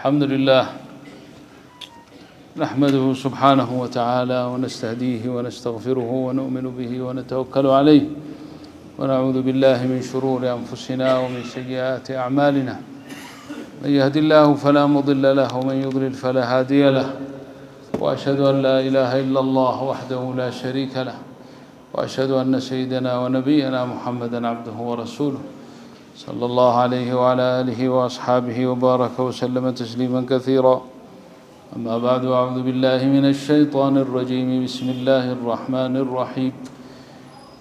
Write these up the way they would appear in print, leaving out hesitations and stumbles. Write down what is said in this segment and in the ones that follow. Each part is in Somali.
الحمد لله نحمده سبحانه وتعالى ونستهديه ونستغفره ونؤمن به ونتوكل عليه، ونعوذ بالله من شرور أنفسنا ومن سيئات أعمالنا. من يهد الله فلا مضل له ومن يضلل فلا هادي له، وأشهد أن لا إله إلا الله وحده لا شريك له، وأشهد أن سيدنا ونبينا محمدا عبده ورسوله صلى الله عليه وعلى آله وأصحابه وبارك وسلم تسليما كثيرا. أما بعد، أعوذ بالله من الشيطان الرجيم. بسم الله الرحمن الرحيم.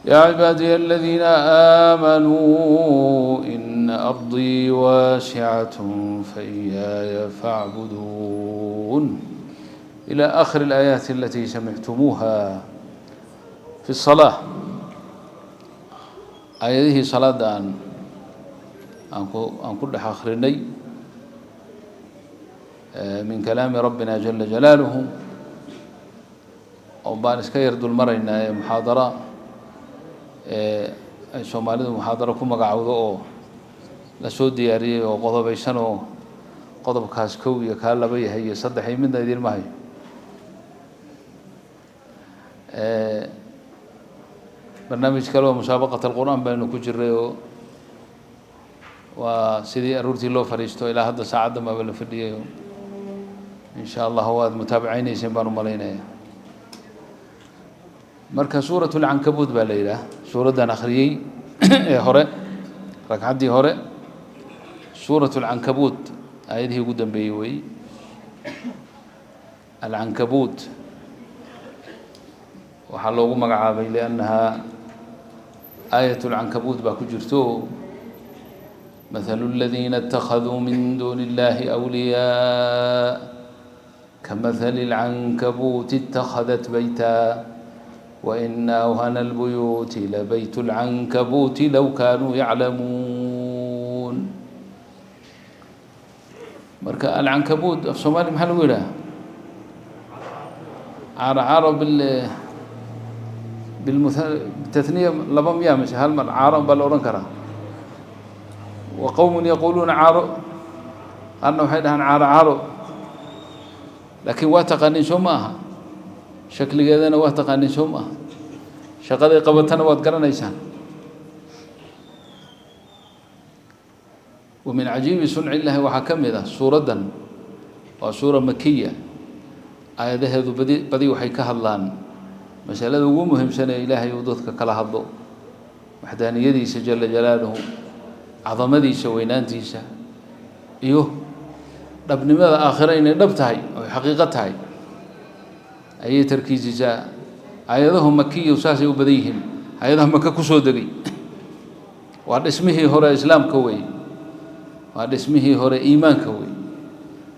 يا عبادي الذين آمنوا إن أرضي واسعة فإياي فاعبدون، إلى آخر الآيات التي سمعتموها في الصلاة. Aayadihii salaada aan ku dhex akhrinay min kalaami rabbina jala jalaaluhu oo baan iska yar dul maraynaa ee muxaadara ee ay Soomaalidu muxaadaro ku magacowdo oo lasoo diyaariyey oo qodobaysan oo qodobkaas kow iyo kaa laba yahay iyo saddex iyo midna idiin ma hayo. Barnaamij kale oo musaabaqat alqur'aan baynu ku jiray oo waa sidii aruurtii loo fadhiisto ilaa hadda saacaddan baaba la fadhiyay. In sha Allah waad mutaabacaynayseen baan u malaynaya. Marka Suurat Alcankabuut baa la yidhaah suuraddan akhriyey ee hore, ragcaddii hore, Suurat Alcankabuut aayadihii ugu dambeeyey wey. Alcankabuut waxaa loogu magacaabay liannaha aayat alcankabuut baa ku jirto: mathalu aladiina اtakhaduu min duuni illahi awliyaa kamathali alcankabuuti اtakhadat bayta waina awhana albuyuuti labayt alcankabuuti low kaanuu yaclamuun. Marka alcankabuut af Soomaali maxaa lagu yidhaha? Caaro, caaro biltahniya laba miyaa mise hal mar caaro baa la odhan karaa? Wa qowmun yaquuluuna caaro, qaarna waxay dhahaan caaro caaro, laakiin waa taqaanin soo ma aha? Shakligeedana waa taqaanin soo ma aha? Shaqaday qabatana waad garanaysaan. Wa min cajiibi sunci illahi waxaa ka mid ah suuraddan waa suura makiya. Aayadaheedu badi badi waxay ka hadlaan masalada ugu muhiimsan ee Ilaahay uu dadka kala hadlo: waxdaaniyadiisa jala jalaaluhu, cadamadiisa, weynaantiisa iyo dhabnimada aakhiro inay dhab tahay oy xaqiiqo tahay ayay tarkiisisaa. Aayadahu makiyu saasay u badan yihiin. Aayadaha Maka kusoo degay waa dhismihii hore islaamka wey, waa dhismihii hore iimaanka wey,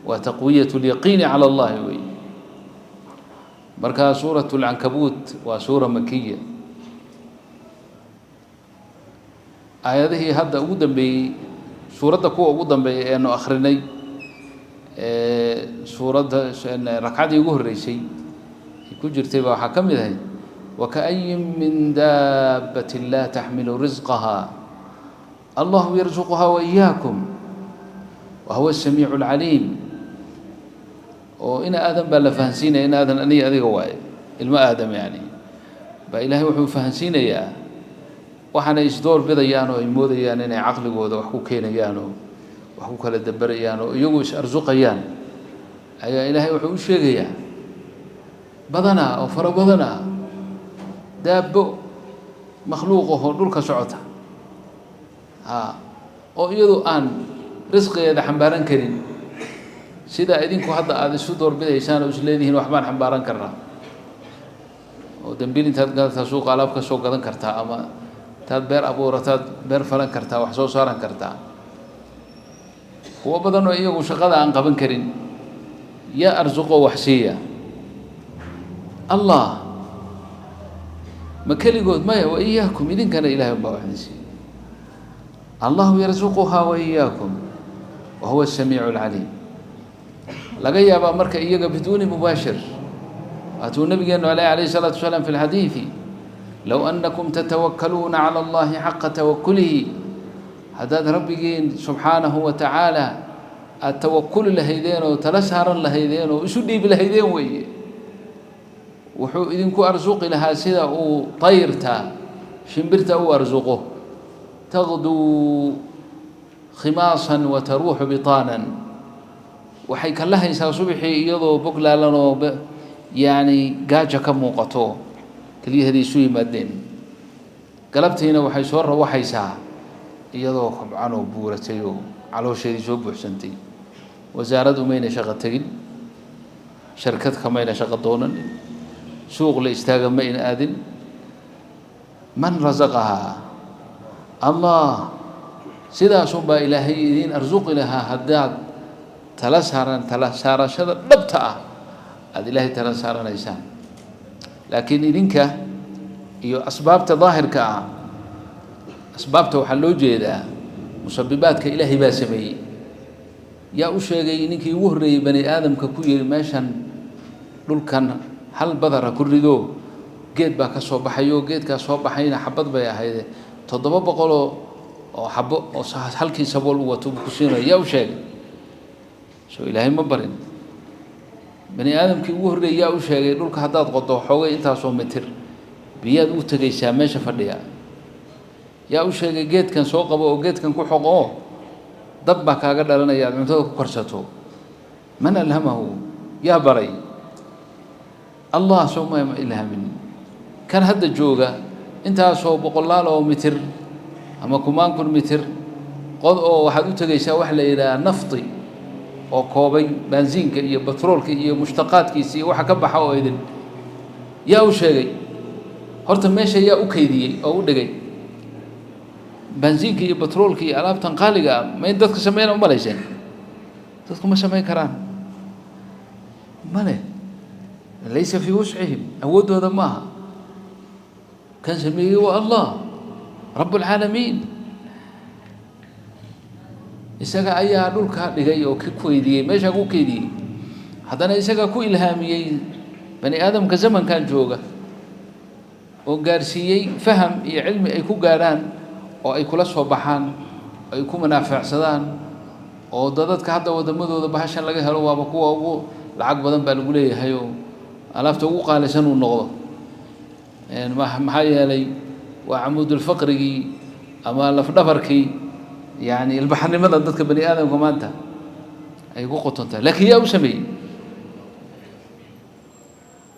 waa taqwiyat اlyaqiini cala Allahi wey. Marka Suurat Alcankabuut waa suura makiya. Aayadihii hadda ugu dambeeyey suuradda, kuwa ugu dambeeyay eenu akhrinay suuradda ragcaddii ugu horreysay ku jirtay ba waxaa ka mid ahayd: wakaayin min daabati laa taxmilu risqaha allahu yarsuquhaa waiyaakum wahuwa asamiicu alcaliim. Oo ina Aadam baa la fahansiinaya, in Aadan aniga adiga waaye, ilmo Aadam yani baa Ilaahay wuxuu fahansiinayaa waxaanay isdoor bidayaan oo ay moodayaan inay caqligooda wax ku keenayaan oo wax ku kala daberayaan oo iyagu is arsuqayaan. Ayaa Ilaahay wuxuu u sheegayaa badanaa oo fara badanaa daabo makhluuq ahoo dhulka socota a oo iyadu aan risqigeeda xambaaran karin, sidaa idinku hadda aada isu doorbidaysaan oo isleedihiin waxbaan xambaaran karnaa oo dambiil intaad gadataa suuqa alaab ka soo gadan kartaa, ama intaad beer abuurataad beer falan kartaa, wax soo saaran kartaa. Kuwo badan oo iyagu shaqada aan qaban karin yaa arsuqoo wax siiya? Allah. Ma keligood? Maya, wa iyaakum, idinkana Ilahay unbaa wax idin siiya. Allahu yarsuquhaa wa iyaakum wa huwa asamiicu alcaliim. Laga yaabaa marka iyaga biduuni mubaashir waatuu nabigeenu aleh alayh الsalaatu wasalaam fi lxadiidi: low anakum tatawakkaluuna cala Allahi xaqa tawakulihi, haddaad Rabbigiin subxaanahu wa tacaala Aada tawakuli lahaydeen oo tala saaran lahaydeen oo isu dhiibi lahaydeen weeye. Wuxuu idinku arsuqi lahaa sida uu tayrta, shimbirta, u arsuqo: taqduu khimaasan wa taruuxu bitaanan. Waxay kala haysaa subaxii iyadoo boglaalan oo yacni gaaja ka muuqato, keliyaheeda isu yimaadeen. Galabtiina waxay soo rawaxaysaa iyadoo kobcan oo buuratay oo caloosheedii soo buuxsantay. Wasaarad umayna shaqo tegin, sharkad kamayna shaqo doonanin, suuq la istaaga ma ayna aadin. Man rasaqahaa? Allah. Sidaasunbaa Ilaahay idiin arsuqi lahaa haddaad tala saaran, tala saarashada dhabta ah aada Ilaahay tala saaranaysaan. Laakiin idinka iyo asbaabta daahirka ah, asbaabta waxaa loo jeedaa musabibaadka Ilaahay baa sameeyey. Yaa u sheegay ninkii ugu horreeyey bani aadamka ku yihi meeshan dhulkan hal badara ku rido, geed baa ka soo baxayo, geedkaa soo baxayna xabad bay ahayde 700 oo xabo oo halkii sabool u wato ku siinayo? Yaa u sheegay? Soo Ilaahay ma barin? Bani aadamkii ugu horreeyey yaa u sheegay dhulka haddaad qodo xoogay intaasoo mitir biyaad ugu tegaysaa meesha fadhiya? Yaa u sheegay geedkan soo qabo oo geedkan ku xoqo oo dab baa kaaga dhalanaya aad cuntada ku karsato? Man alhamahu? Yaa baray? Allah. Soo ma ilhamin? Kan hadda jooga intaasoo boqolaal oo mitir ama kumaan kun mitir qod oo waxaad u tegaysaa wax la yidhaha nafti oo koobay baansiinka iyo batroolka iyo mushtaqaadkiisa iyo waxa ka baxa oo idin. Yaa u sheegay horta meesha? Yaa u kaydiyey oo u dhigay baansiinka iyo batroolka iyo alaabtan qaaliga ah? Ma in dadka sameyna u malayseen? Dadku ma samayn karaan, male, laysa fii wuscihim, awooddooda maaha. Kan sameeyey waa Allah rabb alcaalamiin. Isaga ayaa dhulkaa dhigay oo ku keydiyey, meeshaa ku keydiyey. Haddana isagaa ku ilhaamiyey bani aadamka zamankan jooga oo gaarsiiyey faham iyo cilmi ay ku gaadhaan oo ay kula soo baxaan, ay ku manaaficsadaan. Oo dadadka hadda waddamadooda bahashan laga helo waaba kuwa ugu lacag badan baa lagu leeyahay oo alaabta ugu qaalisan uu noqdo. Maxaa yeelay waa camuudulfaqrigii ama lafdhabarkii, yani ilbaxnimada dadka bani aadamka maanta ay ku qotontahay. Laakiin yaa u sameeyey?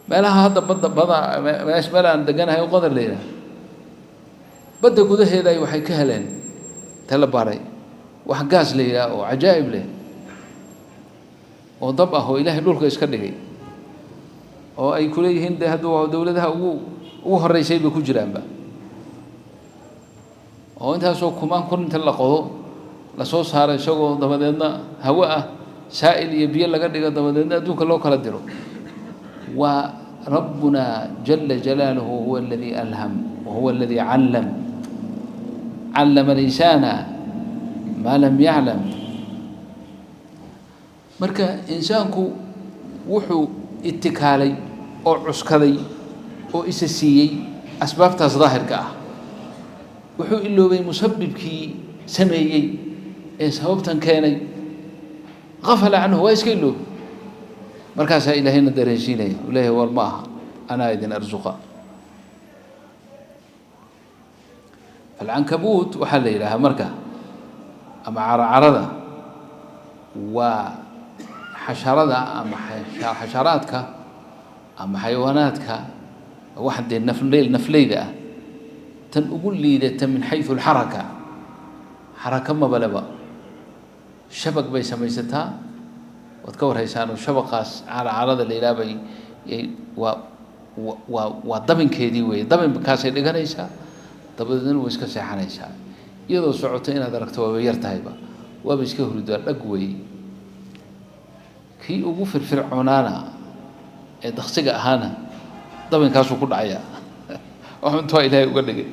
Meelaha hadda badda bada meel aan deganahay oo Qodar la yidhaha, badda gudaheeda ay waxay ka heleen tala baray wax gaas la yidhaha oo cajaa'ib leh oo dab ah oo Ilaahay dhulka iska dhigay oo ay kuleeyihiin de hadduu dowladaha ugu horeysay bay ku jiraanba, oo intaasoo kumaan kun inta la qodo lasoo saaro, isagoo dabadeedna hawo ah, saa'il iyo biyo laga dhigo, dabadeedna adduunka loo kala diro. Waa rabbuna jala jalaaluhu, huwa aladi alham wa huwa aladi callam, callama alinsana maa lam yaclam. Marka insaanku wuxuu itikaalay oo cuskaday oo isa siiyey asbaabtaas daahirka ah, wuxuu iloobay musabibkii sameeyey ee sababtan keenay. Gafala canhu, waa iska iloobay. Markaasaa Ilaahayna dareensiinaya u leeyahay: war ma aha anaa idin arsuqa? Falcankabuut waxaa la yidhaahaa marka ama caracarada waa xasharada ama xasharaadka ama xayawaanaadka, waxa dee nafley, nafleyda ah tan ugu liidata min xayثu alxaraka. Xaraka mabaleba, shabag bay samaysataa, waad ka warhaysaano. Shabaqaas caracarada la yidhaha bay waa waa dabinkeedii weeye. Dabinkaasay dhiganaysaa, dabadeedna way iska seexanaysaa. Iyadoo socoto inaad aragto waaba yar tahayba, waaba iska hurdaa, dhag weeye. Kii ugu firfircoonaana ee daksiga ahaana dabinkaasuu ku dhacayaa oo cuntoa Ilaahay uga dhigay,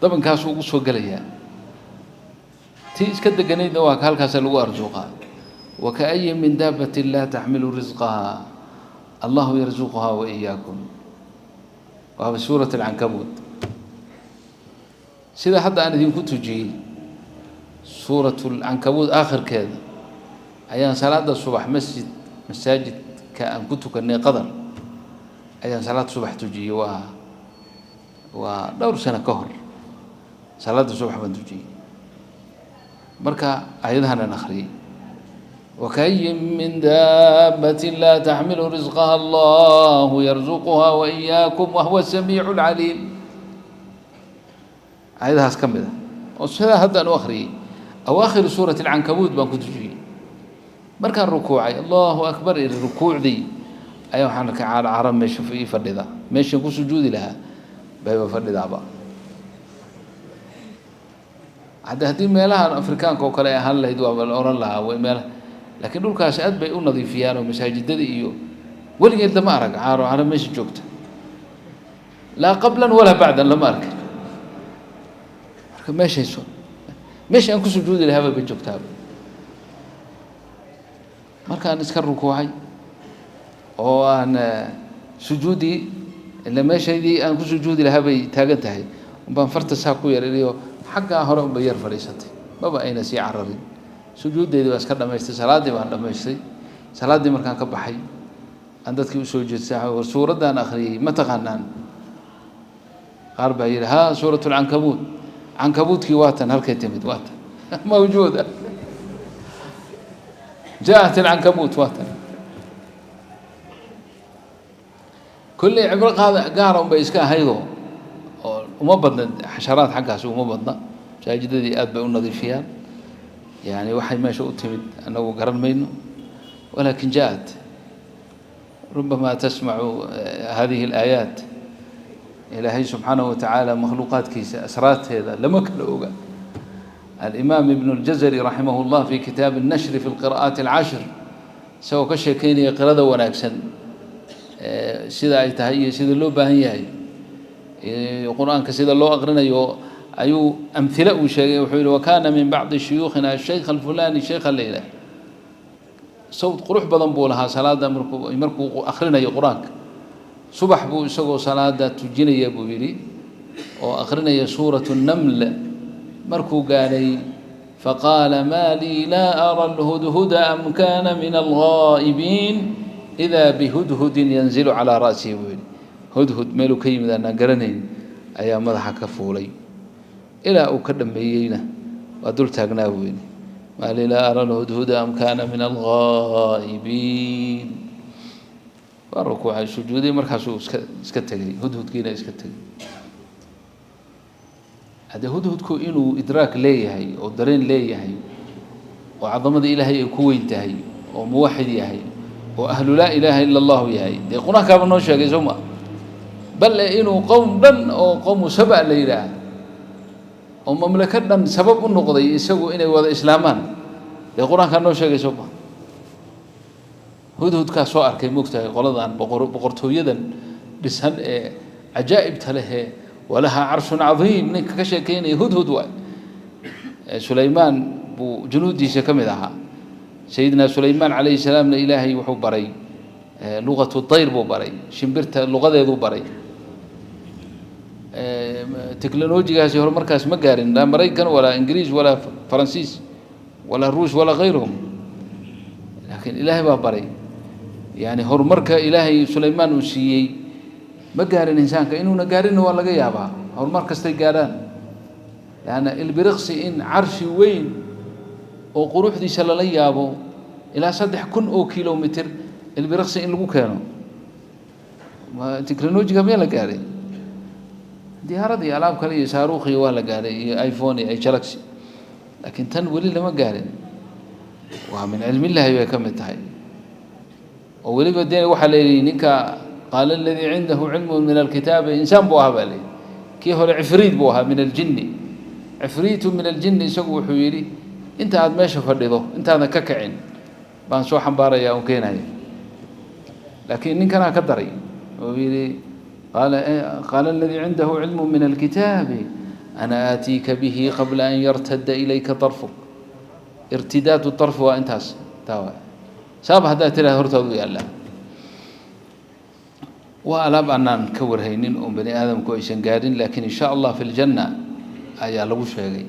dabinkaasuu ugu soo gelayaa. Tii iska deganaydna waa ka halkaasa lagu arsuuqaa. Wakaayin min daabatin laa taxmilu risqaha allahu yarsuquhaa wa iyaakum. Waaba suurat alcankabuut sida hadda aan idinku tujiyey. Suurat alcankabuut aakhirkeeda Ayaan salaada subax masjid masaajidka aan ku tukanay Qadar ayaan salaad subax tujiyey. Waa dhowr sano ka hor, salaada subax baan tujiyey. Marka aayadahan aan akhriyey: وكأي من دابة لا تحمل رزقها الله يرزقها وإياكم وهو السميع العليم. Aayadahaas ka mid ah oo sidaa haddaan u akhriyey, awaakhir suurati Alcankabuut baan ku tujiyey. Markaan rukuucay, Allahu akbar iri, rukuucdii ayaa waxaan arkay caaro caaro meesha ii fadhida, meeshaan ku sujuudi lahaa bayba fadhidaaba. Hadda haddii meelahan Afrikaanka oo kale ay ahaan lahayd, waaba la oran lahaa way meelaha, laakiin dhulkaas aad bay u nadiifiyaan oo masaajidada iyo weligeed lama arag caaro caaro meesha joogta, laa qablan walaa bacdan lama arkin. Marka meeshayso meesha aan ku sujuudi lahaaba bay joogtaaba. Markaan iska rukuucay oo aan sujuudii, ila meeshaydii aan ku sujuudi lahaa bay taagan tahay, unbaan farta saa ku yaririyo, xaggaa hore unbay yar fadhiisatay, maba ayna sii cararin. Sujuuddeedii baa iska dhamaystay, salaaddii baan dhamaystay. Salaaddii markaan ka baxay aan dadkii usoo jeestay: "War, suuraddaan akhriyey ma taqaanaan?" Qaar baa yidhi: "Ha, suurat alcankabuut." Cankabuutkii waa tan, halkay timid waa tan mawjuuda. Jaaءat alcankabuut, waa tan. Kolley cibro qaada gaara un bay iska ahaydoo oo uma badna xasharaad xaggaasi, uma badna. Masaajidadii aad bay u nadiifiyaan. Yani waxay meesha u timid anagu garan mayno, walakin jaaءat rubama tasmacu hadihi اlaayaat. Ilaahay subxaanahu watacaala makhluuqaadkiisa asraarteeda lama kala oga. Alimaam Ibn اljazari raximah اllah fi kitaab الnashri fi اlqira'aati اlcashr, isagoo ka sheekeynaya qirada wanaagsan sida ay tahay iyo sida loo baahan yahay, Qur-aanka sida loo aqrinayo, ayuu amhile uu sheegay. Wuxuu yihi: "Wakana min bacdi shuyuukhina shaykh alfulani, sheykha la yidhaah, sawd qurux badan buu lahaa salaada markuu akhrinayo Qur-aanka. Subax buu isagoo salaada tujinaya," buu yidhi, "oo akrinaya suuratu Naml, markuu gaadhay, faqaala: 'Ma lii laa ara alhudhuda am kana min alghaa'ibiin? Idaa bihudhudin yanzilu calaa ra'sihi,' buu yidhi. 'Hudhud meeluu ka yimid aanaan garanayn ayaa madaxa ka fuulay, ilaa uu ka dhameeyeyna waa dul taagnaa,' buu yidhi. 'Maa lii laa ara alhudhuda am kana min alghaa'ibiin.' Waa rukuucay, sujuuday, markaasuu iska tegey, hudhudkiina iska tegey." Haddee hudhudku inuu idraak leeyahay oo dareen leeyahay oo cadamada Ilaahay ay ku weyn tahay oo muwaxid yahay oo ahlu laa ilaaha ila Allahu yahay, dee Qur-aankaaba noo sheegay, soo ma? Bale inuu qowm dhan oo qowmu Saba la yidhaah oo mamlako dhan sabab u noqday isagu inay wada islaamaan, dee Qur-aankaa noo sheegay, soo ma? Hudhudkaa soo arkay, moogtahay, qoladan boqortooyadan dhisan ee cajaa'ibta lehee walahaa carshun cadiim. Ninka ka sheekeynaya hudhud waay. Sulaymaan buu junuuddiisa ka mid ahaa. Sayidina Sulaymaan calayhi salaamna Ilaahay wuxuu baray luqatu dayr buu baray, shimbirta luqadeeduu baray. Technolojigaasi hore markaas ma gaarin, laa Maraykan walaa Ingiriis walaa Faransiis walaa Ruush walaa kayruhum, laakiin Ilaahay baa baray. Yani horumarka Ilaahay Sulaymaan uu siiyey ma gaarin insaanka, inuuna gaarinna waa laga yaabaa horumar kastay gaarhaan. Leanna ilbiriqsi in carshi weyn oo quruxdiisa lala yaabo ilaa 3000 oo kilomitr ilbiriqsi in lagu keeno, technolojiga miyaa la gaaray? Diyaarad iyo alaab kale iyo saaruukhiyo waa la gaaray, iyo iPhone iyo Galaxy, laakiin tan weli lama gaarin. Waa min cilmi illaahi bay ka mid tahay. Oo weliba dee waxaa la yidhi ninka qaala aladii cindahu cilmu min alkitaabi, insaan buu ahaa baa la yidhi. Kii hore cifriid buu ahaa min aljinni, cifriitu min aljinni. Isagu wuxuu yidhi: "Inta aad meesha fadhido, intaadan ka kicin baan soo xambaaraya on keenaya." Laakiin ninkanaa ka daray oo yidhi: qaala aladii cindahu cilmu min alkitaabi ana aatiika bihi qabla an yartada ilayka طarfuk. Irtidaadu طarf waa intaas taa waay, saaba haddaad tiraha hortaadu yaallaa. Waa alaab aanaan ka warhaynin oon bani aadamku aysan gaadhin, laakiin insha Allah fi ljanna ayaa lagu sheegay.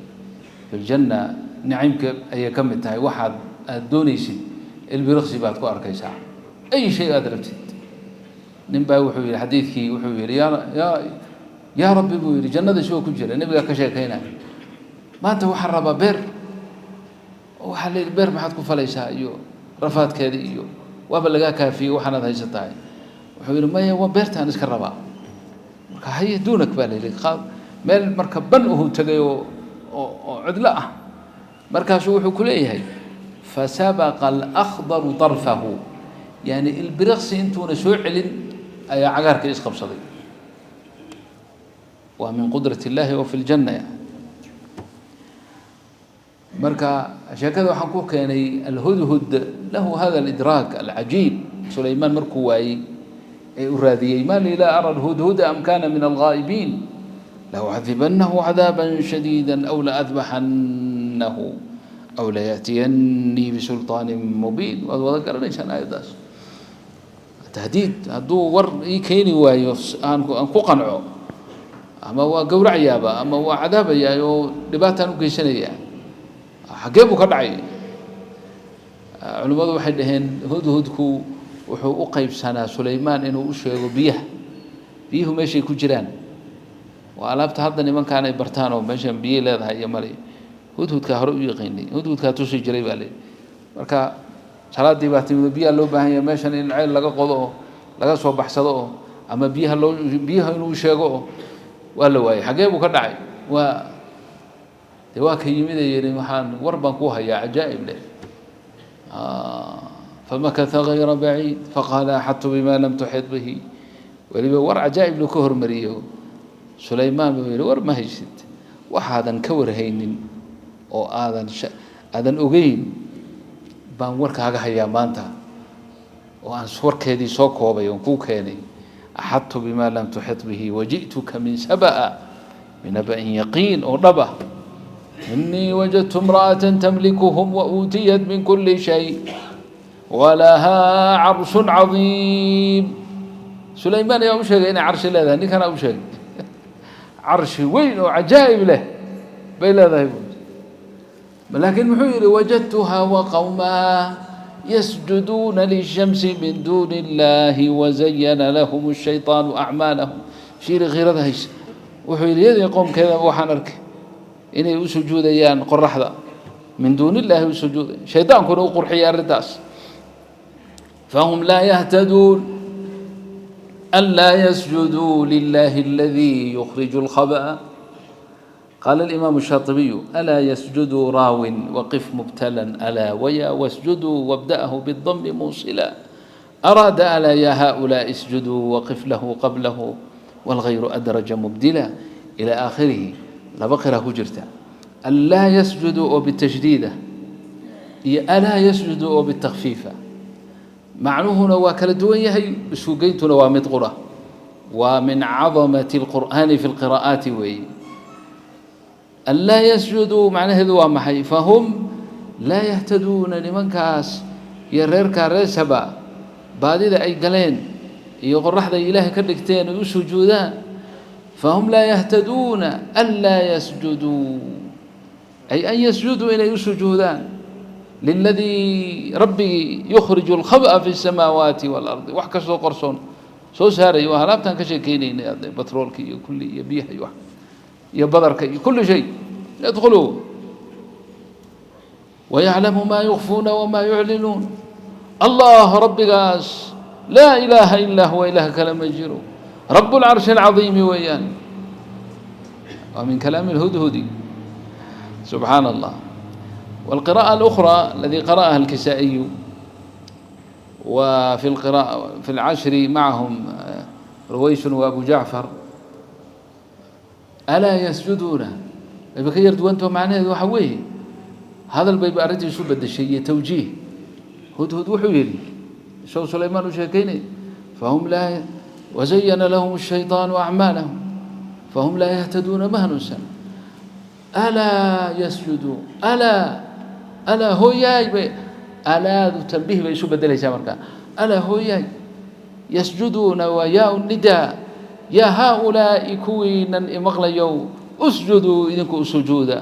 Fi ljanna naciimka ayay ka mid tahay waxaad aada doonaysid. Ilbiriqsi baad ku arkaysaa ay shay aad rabtid. Nin baa wuxuu yihi, xadiidkii wuxuu yihi, yaa Rabbi, buu yihi, jannada isagoo ku jira nebigaa ka sheekaynaya, maanta waxaan rabaa beer. Waxaa la yidhi, beer maxaad ku falaysaa iyo rafaadkeeda iyo waaba lagaa kaafiyey waxaanaad haysatahay? Wuxuu yihi, maya, waa beertaan iska rabaa. Marka haye, duunak baa la yidhi, qaad meel. Marka ban uhu tegay oo cidlo ah. Markaasuu wuxuu ku leeyahay, fasabaqa alأkhdaru طarfahu, yani ilbiriqsi intuuna soo celin ayaa cagaarka isqabsaday. Waa min qudrat اllahi wa fi ljanna. Marka sheekada waxaan ku keenay, alhudhud lahu hada alidraak alcajiib. Sulaymaan markuu waayey ee u raadiyey, ma li laa ara alhudhuda am kana min alghaa'ibiin laucadibanahu cadaaba shadiida aw laadbaxanahu aw layأtiyanii bisulطaani mubiin. Waad wada garanaysaan aayaddaas, tahdiid. Hadduu war ii keeni waayo aan ku qanco, ama waa gowracayaaba ama waa cadaabayaa oo dhibaataan u geysanayaa. Xaggee buu ka dhacay? Culimmadu waxay dhaheen, hudhudku wuxuu u qeybsanaa Sulaymaan inuu u sheego biyaha, biyuhu meeshay ku jiraan. Waa alaabta hadda nimankaan ay bartaan oo meeshan biyay leedahay iyo male. Hudhudkaa hore u yaqiinay, hudhudkaa tusi jiray baa leeyahy. Marka salaadii baa timid, biyaha loo baahan yahay, meeshan in ceel laga qodo oo laga soo baxsado oo ama biyaha loo biyaha inuu sheego oo waa la waayey. Xaggee buu ka dhacay? Waa de waa ka yimid ee yihi, waxaan war baan ku hayaa cajaa'ib leh. Famakatha gayra baciid faqaala axadtu bima lam tuxid bihi. Weliba war cajaa'ib luu ka hormariyo. Sulaymaan buu yihi, war ma haysid, waxaadan ka warhaynin oo aadan ogeyn baan warkaaga hayaa maanta oo aan warkeedii soo koobay oon kuu keenay. Axadtu bima lam tuxid bihi waji'tuka min saba'a binaba'in yaqiin oo dhab ah. Inii wajadtu imra'ata tamlikuhum wauutiyat min kuli shay walahaa carshun cadiim. Sulaymaan ayaa u sheegay inay carshi leedahay. Ninkanaa u sheegay, carshi weyn oo cajaa'ib leh bay leedahay bu. Laakiin muxuu yihi? Wajadtuha waqawmaha yasjuduuna lishamsi min duuni illahi wazayana lahum الshayطaanu acmaalahum. Shiiri khiirada haysa. Wuxuu yihi, iyadii qoomkeeda waxaan arkay inay u sujuudayaan qoraxda, min duuni illahi u sujuuday, shaydaankuna u qurxiyay arrintaas. Fahum laa yahtaduun anlaa yasjuduu lilahi aladii yukhriju اlkhab'a. Qaala alimaamu الshaatibiyu, alaa yasjuduu raawin waqif mubtalan alaa waya wasjuduu wabda'ahu bidami muusila araada alaa ya haؤulaaءi isjuduu waqif lahu qablahu wاlgayru adraja mubdila ilى aakhirihi. Laba qira ku jirta, anlaa yasjuduu oo bitashdiida iyo alaa yasjuduu oo bitakfiifa. Macnuhuna waa kala duwan yahay, isugeyntuna waa mid qura. Waa min cadamati اlqur'aani fi lqiraa'aati weeye. Anlaa yasjuduu macnaheedu waa maxay? Fahum laa yahtaduuna. Nimankaas iyo reerkaa reer Saba baadida ay galeen iyo qoraxda ay Ilaahay ka dhigteen ay u sujuudaan, fahum laa yahtaduuna anlaa yasjuduu, ay an yasjuduu, inay u sujuudaan, liladii, rabbigii, yukhriju alkhab'a fi الsamaawaati waalardi, wax kastoo qarsoon soo saaraya. Waa alaabtaan ka sheekeynaynay, adde batroolka iyo kulli iyo biyaha iyo wax iyo badarka iyo kulli shay yadkhulu. Wayaclamu maa yukfuuna wamaa yuclinuun. Allah rabbigaas laa ilaaha ilaa huwa, ilaah kale ma jiro, rab اlcarshi اlcadiimi weeyaan. Waa min kalaami اlhudhudi, subxaana Allah. والقراءة الأخرى الذي قرأها الكسائي وفي القراءة في العشر معهم رويس وأبو جعفر، ألا يسجدون bayba ka yar duwantao. Macnaheedu waxa weeye, hadal bayba arrintii isu bedeshay iyo tawjiih. Hudhud wuxuu yidhi, isagoo Sulaymaan u sheekaynay, fahum laa wazayana lahum الshayطaanu acmaalahum fahum laa yahtaduuna, ma hanuunsan. Alaa yasjuduu, alaa, alaa hooyaay bay, alaadu tanbiih bay isu bedelaysaa. Markaa alaa hooyaay, yasjuduuna waa yaa nidaa, yaa haaulaa'i, kuwiinan imaqlayow, usjuduu, idinku u sujuuda,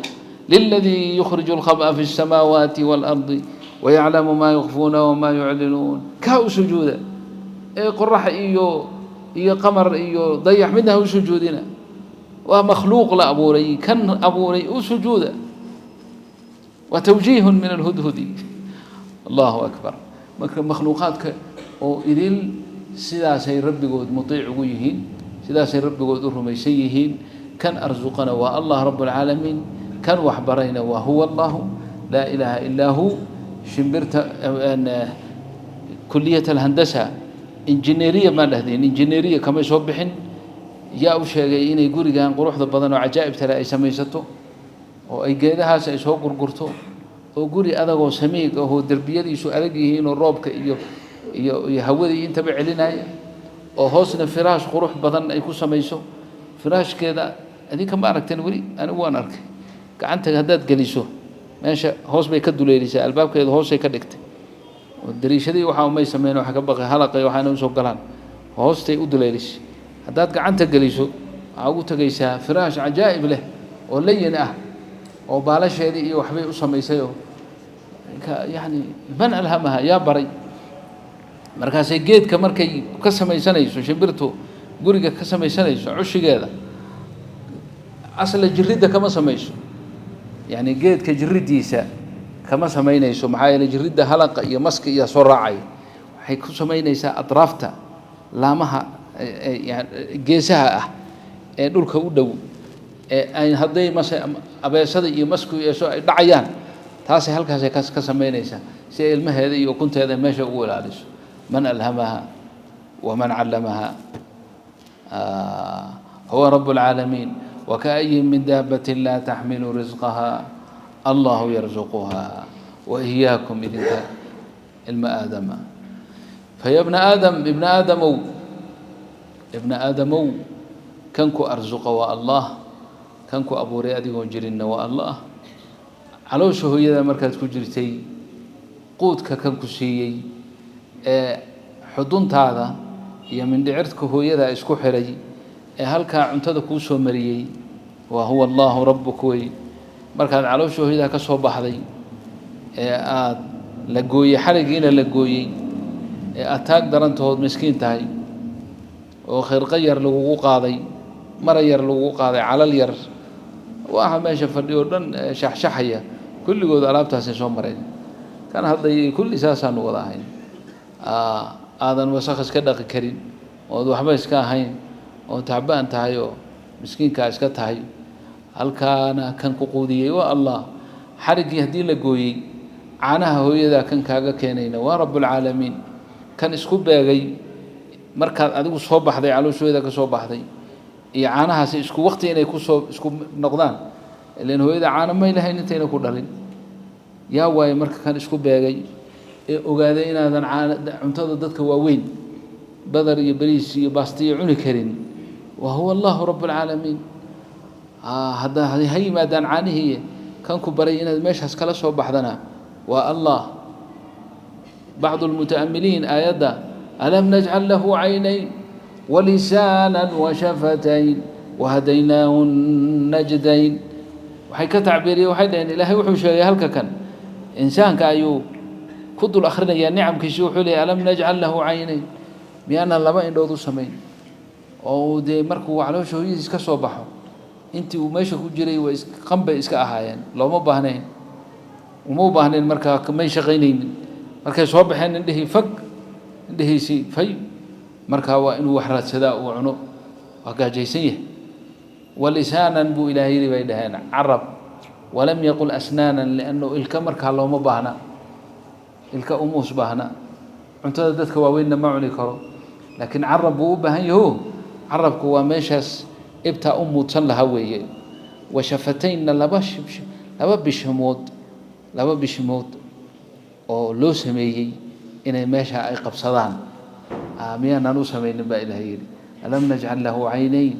liladii yukhriju alkhab'a fi الsamaawaati waalardi. Wayaclamu maa yukfuuna wamaa yuclinuun. Kaa u sujuuda ee qorax iyo qamar iyo dayax midna ha u sujuudina, waa makhluuq la abuuray, kan abuuray u sujuuda. Waa tawjiihun min alhudhudi. Allahu akbar. Marka makhluuqaadka oo idil sidaasay rabbigood mutiic ugu yihiin, sidaasay rabbigood u rumaysan yihiin. Kan arsuqana waa Allah rabb alcaalamiin, kan waxbarayna waa huwa Allahu laa ilaaha ilaa hu. Shimbirta kuliyat alhandasa injineeriya maan dhahdeen, injineeriya kamay soo bixin. Yaa u sheegay inay gurigan quruxda badan oo cajaa'ibta leh ay samaysato, oo ay geedahaas ay soo gurgurto, oo guri adagoo samiig ahoo derbiyadiisu adag yihiin oo roobka iyo hawadii intaba celinaya, oo hoosna firaash qurux badan ay ku samayso? Firaashkeeda adinka ma aragteen weli? Anigu waan arkay. Gacanta haddaad geliso meesha hoos bay ka duleelisaa, albaabkeeda hoosay ka dhigtay, oo dariishadii waxaa umay sameyn, waxa ka baqay halaqay waxaana usoo galaan, hoostay u duleelisay. Haddaad gacanta geliso waxaa ugu tegaysaa firaash cajaa'ib leh oo layin ah, oo baalasheedii iyo waxbay u samaysayoo yani man alhamaha, yaa baray? Markaasay geedka markay ka samaysanayso shimbirtu guriga ka samaysanayso cushigeeda, asla jiridda kama samayso, yani geedka jiridiisa kama samaynayso. Maxaa yeele jiridda halaqa iyo maska iyo soo raacaya. Waxay ku samaynaysaa atraafta laamaha geesaha ah ee dhulka u dhow, ee ay hadday mase abeesada iyo masku yeesho ay dhacayaan, taasay halkaasay ka samaynaysaa si ay ilmaheeda iyo ukunteeda meesha ugu ilaaliso. Man alhamaha waman callamaha? Huwa rabb اlcaalamiin. Wakaayin min daabatin laa taxmilu risqaha allahu yarzuquha wa iyaakum, idinka ilma aadama. Faya bna aadam, ibna aadamow, ibna aadamow, kan ku arsuqa waa Allah, kan ku abuuray adigoon jirinna waa Allah, caloosha hooyada markaad ku jirtay quudka kan ku siiyey, ee xuduntaada iyo mindhicirka hooyada isku xiray, ee halkaa cuntada kuu soo mariyey, waa huwa Allahu rabbuk wey. Markaad caloosha hooyada ka soo baxday ee aada la gooyey xarigiina la gooyey, ee aad taag darantahood miskiin tahay, oo khirqo yar lagugu qaaday, mara yar lagugu qaaday, calal yar, waxa meesha fadhiyo o dhan shaxshaxaya kulligood alaabtaasay soo mareen. Kan hadlay kulli saasaanu wada ahayn, aadan wasakh iska dhaqi karin, ood waxba iska ahayn, oo tacbaan tahay, oo miskiinkaa iska tahay. Halkaana kan ku quudiyey waa Allah. Xariggii haddii la gooyey caanaha hooyadaa kan kaaga keenayna waa rabbulcaalamiin. Kan isku beegay markaad adigu soo baxday, calooshooda ka soo baxday, iyo caanahaasi isku waqti inay kusoo isku noqdaan, ilan hooyada caano may lahayn intayna ku dhalin. Yaa waaye marka kan isku beegay ee ogaaday inaadan caana cuntada dadka waaweyn badar iyo bariis iyo baastiyo cuni karin? Wa huwa Allahu rabbulcaalamiin. Hadda ha yimaadaan caanihii, kan ku baray inaad meeshaas kala soo baxdana waa Allah. Bacdu lmutaamiliin aayadda alam najcal lahu caynayn walisaana washafatayn wahadaynaahu najdayn waxay ka tacbiiriyeen, waxay dhaheen Ilaahay wuxuu sheegay halka kan insaanka ayuu ku dul akhrinayaa nicamkiisi. Wuxuu leeyay alam najcal lahu caynayn, miyaanan laba indhood u samayn, oo dee markuu caloosha hooyadiis ka soo baxo intii uu meesha ku jiray way qanbay iska ahaayeen, looma baahnayn, uma u baahnayn, markaa may shaqaynaynin. Markay soo baxeen indhihii fag, indhihiisii fay, markaa waa inuu wax raadsadaa uu cuno, waa gaajaysan yahay. Walisaanan buu Ilaahay yidhi bay dhaheen, carab. Walam yaqul asnaanan liannahu ilka markaa looma baahna, ilka umuus baahna, cuntada dadka waaweynna ma cuni karo, laakiin carab buu u baahan yaho. Carabku waa meeshaas ibtaa u muudsan lahaa weeye. Washafataynna laba bishimood, laba bishimood oo loo sameeyey inay meesha ay qabsadaan miyaanan u samaynin baa Ilahay yidhi. Alam najcal lahu caynayn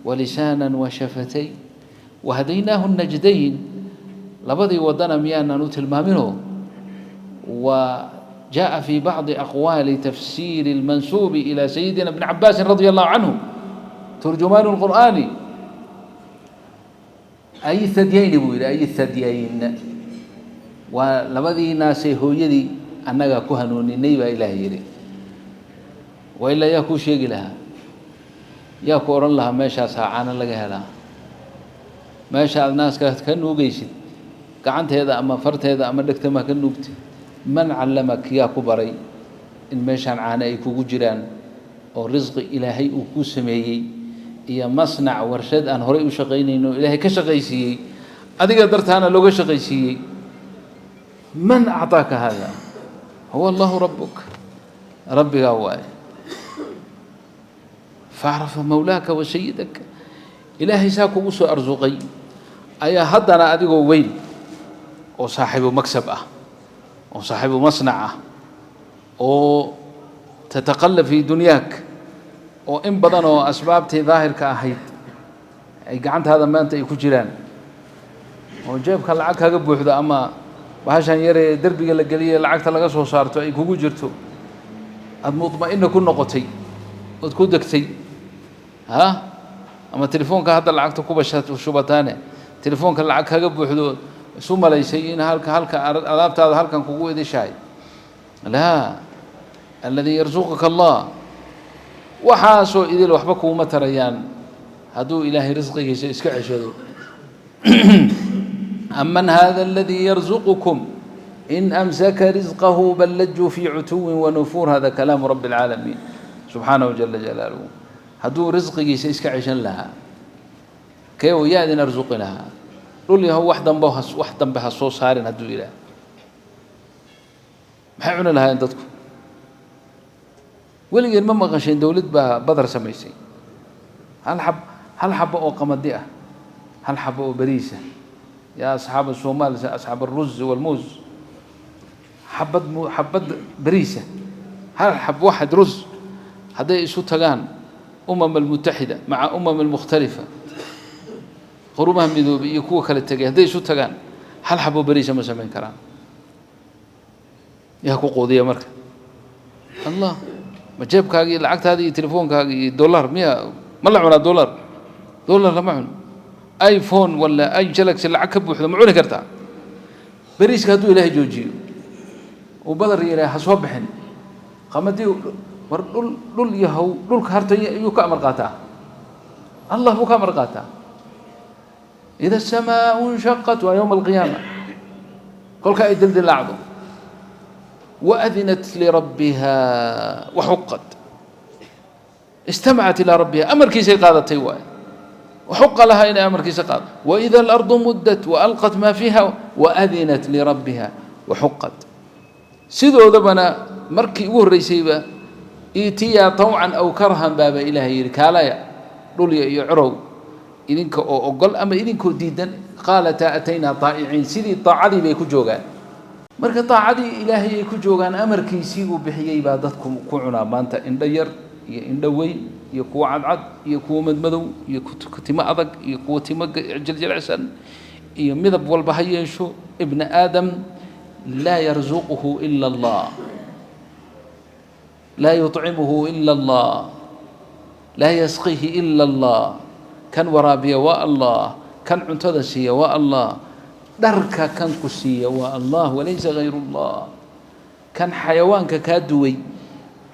walisaanan washafatayn wahadaynaahu najdayn, labadii wadana miyaanan u tilmaaminoo? Wa jaءa fi bacdi aqwaali tafsiiri اlmansuubi ilى sayidina bni cabaasin radia allahu canhu turjumaan اlqur'aani ay thadyayni buu yidhi, ay thadyayn. Waa labadii naasee hooyadii annagaa ku hanuuninay baa Ilaahay yidhi. Waa ilaa yaa kuu sheegi lahaa, yaa ku odhan lahaa meeshaasaa caano laga helaa, meesha aada naaska ka nuugaysid gacanteeda ama farteeda ama dhegtama ka nuugtid. Man callamak? Yaa ku baray in meeshaan caano ay kugu jiraan oo risqi Ilaahay uu kuu sameeyey iyo masnac warshad aan horay u shaqaynayno Ilaahay ka shaqaysiiyey, adiga dartaana looga shaqaysiiyey? Man acطaaka hada? Huwa Allahu rabbuk, rabbigaa waaye. Facrafa mawlaaka wa sayidaka. Ilaahay saa kugu soo arsuqay ayaa haddana adigoo weyn oo saaxiibu maksab ah oo saaxiibu masnac ah oo tataqallab fii dunyaak oo in badan oo asbaabtii daahirka ahayd ay gacantaada maanta ay ku jiraan oo jeebka lacag kaga buuxdo ama bahashan yaree derbiga la geliye lacagta laga soo saarto ay kugu jirto, aada mudma'ina ku noqotay ood ku degtay, ha ama telefoonka hadda lacagta kuba shubataane, telefoonka lacag kaga buuxdo, isu malaysay in halka alaabtaada halkan kugu idishahay. Laa, aladii yarsuqaka Allah. Waxaasoo idil waxba kuuma tarayaan hadduu Ilaahay risqigiisa iska ceshado. Aman hada aladii yarzuqukum in amsaka risqahu bal lajuu fii cutuwin wanufuur. Hada kalaamu rabbi اlcaalamiin subxaanahu jala jalaaluhu. Hadduu risqigiisa iska ceshan lahaa, kee yaa idin arsuqi lahaa? Dhul yahow, wax dambe, wax dambe ha soo saarin hadduu yidhaah, maxay cuni lahaayeen dadku? Weligeen ma maqasheen dowlad baa badar samaysay? Hal xab, hal xabo oo qamadi ah, hal xabo oo bariisa, yaa asxaab asomaal, asxaab alruz walmuus, xabad mu xabad bariisa, hal xab waxad ruz, hadday isu tagaan Umam Almutaxida maca umam almukhtalifa, Qurumaha Midoobay iyo kuwa kala tegay, hadday isu tagaan hal xabo bariisa ma samayn karaan. Yaa ku quudiya marka? Allah. Ma jeebkaagi iyo lacagtaadi iyo telefoonkaagi iyo dollar miya? Ma la cunaa dollar? Dollar lama cuno. iPhone wala ay Galaxy lacag ka buuxdo ma cuni kartaa? Beriiska hadduu Ilaahay joojiyo, uu badar yidhaah ha soo bixin qamadii, war dhul yahow, dhulka harta iyuu ka amar qaataa? Allah buu ka amar qaataa. Ida asamaau inshaqat, waa yowma alqiyaama kolka ay dildilaacdo, waadinat lirabbiha waxuqat, istamacat ilaa rabbiha, amarkiisay qaadatay waaye. Waxuqa lahaa inay amarkiisa qaado. Waida alardu muddat waalqat maa fiiha waadinat lirabbiha waxuqat. Sidoodabana markii ugu horreysayba iitiyaa tawcan aw karhan baaba Ilaahay yidhi, kaalaya dhulya iyo corow, idinka oo ogol ama idinkoo diidan. Qaalataa ataynaa taa'iciin. Sidii daacadii bay ku joogaan. Marka daacadii Ilaahay ay ku joogaan, amarkiisii uu bixiyey baa dadku ku cunaa maanta, indho yar iyo indho weyn iyo kuwa cadcad iyo kuwa madmadow iyo timo adag iyo kuwa timo jiljilicsan iyo midab walba ha yeesho. Ibna aadam laa yarzuquhu ila Allah, laa yuطcimuhu ila Allah, laa yasqihi ila Allah. Kan waraabiya waa Allah, kan cuntada siiya waa Allah, dharka kan ku siiya waa Allah, walaysa gayru Allah. Kan xayawaanka kaa duway,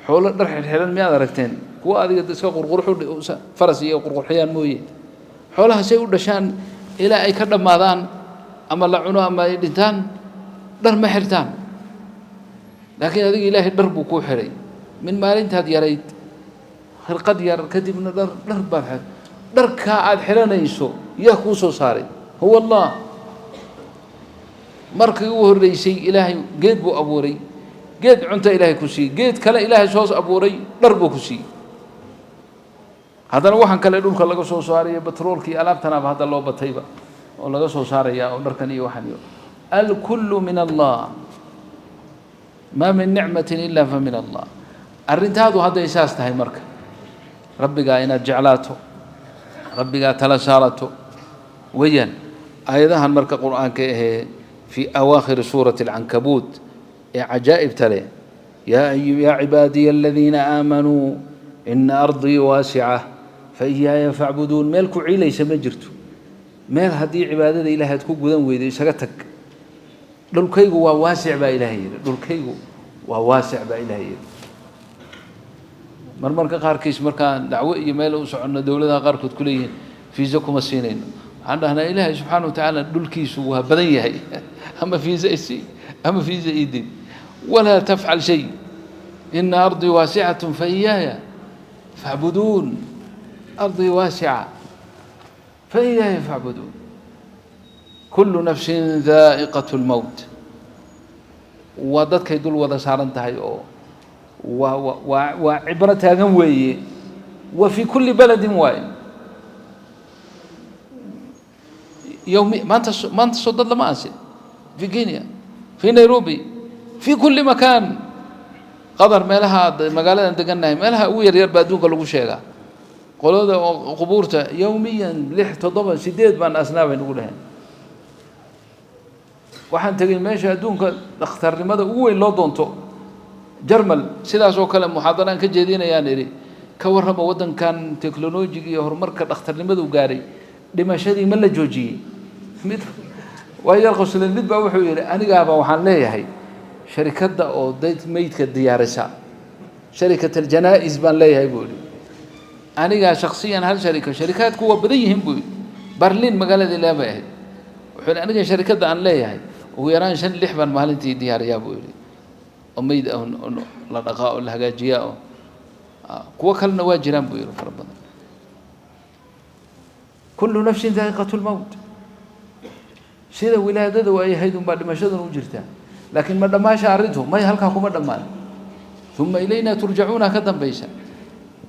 xoolo dhar xirxiran miyaad aragteen? Kuwa adiga iska qurqurxu faras iyo qurqurxiyaan mooye, xoolaha say u dhashaan ilaa ay ka dhammaadaan ama la cuno ama ay dhintaan dhar ma xirtaan. Laakiin adiga Ilaahay dhar buu kuu xiray min maalintaad yarayd, khirqad yar, kadibna dhar baad xir. Dharkaa aada xiranayso yaa kuu soo saaray? Huwa Allah. Markii ugu horreysay Ilaahay geed buu abuuray, geed cunto Ilaahay ku siiyey, geed kale Ilaahay soo abuuray, dhar buu ku siiyey. Haddana waxaan kale dhulka laga soo saarayo, batroolka iyo alaabtanaaba hadda loo batayba oo laga soo saaraya oo dharkan iyo waxan iyo alkullu min Allah. Maa min nicmatin ila fa min Allah. Arrintaadu hadday saas tahay, marka rabbigaa inaad jeclaato, rabbigaa tala saarato weeyaan. Aayadahan marka Qur-aanka ahee fii awaakhiri suurati alcankabuut ee cajaa'ibta leh, yaa cibaadiya aladiina aamanuu ina ardii waasica fa iyaaya facbuduun. Meel ku ciilaysa ma jirto. Meel haddii cibaadada Ilahay aad ku gudan weydo, isaga tag. Dhulkaygu waa waasic baa Ilaahay yidhi, dhulkaygu waa waasic baa Ilaahay yidhi. Marmarka qaarkiis markaan dacwo iyo meel u soconno, dowladaha qaarkood ku leeyihiin fiisa kuma siinayno, waxaan dhahnaa Ilaahay subxaana wa tacaala dhulkiisu waa badan yahay, ama fiisa isii ama fiisa iidid, walaa tafcal shay. Ina ardii waasicatun fa iyaaya facbuduun, ardii waasica fa iyaaya facbuduun. Kullu nafsin daa'iqat lmowt, waa dadkay dul wada saaran tahay oo waa waa waa cibro taagan weeye. Wa fii kulli baladin waaye yowmi maanta. Maanta soo dad lama aasin fi Kenya, fi Nairobi, fi kulli makaan, Qatar, meelaha magaaladan degannahay, meelaha ugu yaryar baa adduunka lagu sheegaa. Qolada oo qubuurta yowmiyan 6, 7, 8 baan asnaa bay nagu dhaheen. Waxaan tegey meesha adduunka dhakhtarnimada ugu weyn loo doonto, Jarmal. Sidaas oo kale muxaadaraan ka jeedinayaan idhi, ka warrama waddankan technolojiga iyo horumarka dhakhtarnimadu gaaray, dhimashadii ma la joojiyey? Mid waa yar qosleen, mid baa wuxuu yidhi, anigaaba waxaan leeyahay sharikadda oo dad meydka diyaarisa, sharikat aljanaa-is baan leeyahay buu yidhi. Anigaa shaksiyan hal sharika, sharikaadku waa badan yihiin buu yidhi. Berlin magaalada ilaa bay ahayd. Wuxuu yidhi, aniga sharikadda aan leeyahay ugu yaraan 5, 6 baan maalintii diyaariyaa buu yidhi, oo meyd ah la dhaqaa oo la hagaajiyaa, oo kuwo kalena waa jiraan buu yidhi fara badan. Kullu nafsin daa'iqatu lmowt, sida wilaadada ay ahayd unbaa dhimashaduna u jirtaa. Laakiin ma dhammaasha arrintu? May, halkaa kuma dhammaan. Uma ilayna turjacuuna ka dambaysa,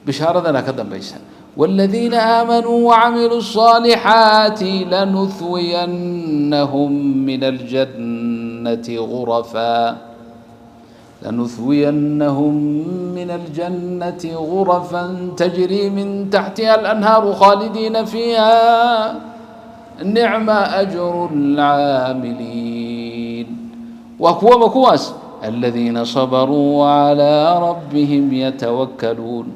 bishaaradana ka dambaysa. والذين آمنوا وعملوا الصالحات لنثوينهم من الجنة غرفا، لنثوينهم من الجنة غرفا تجري من تحتها الأنهار خالدين فيها نعم أجر العاملين. وكوا كواس الذين صبروا وعلى ربهم يتوكلون.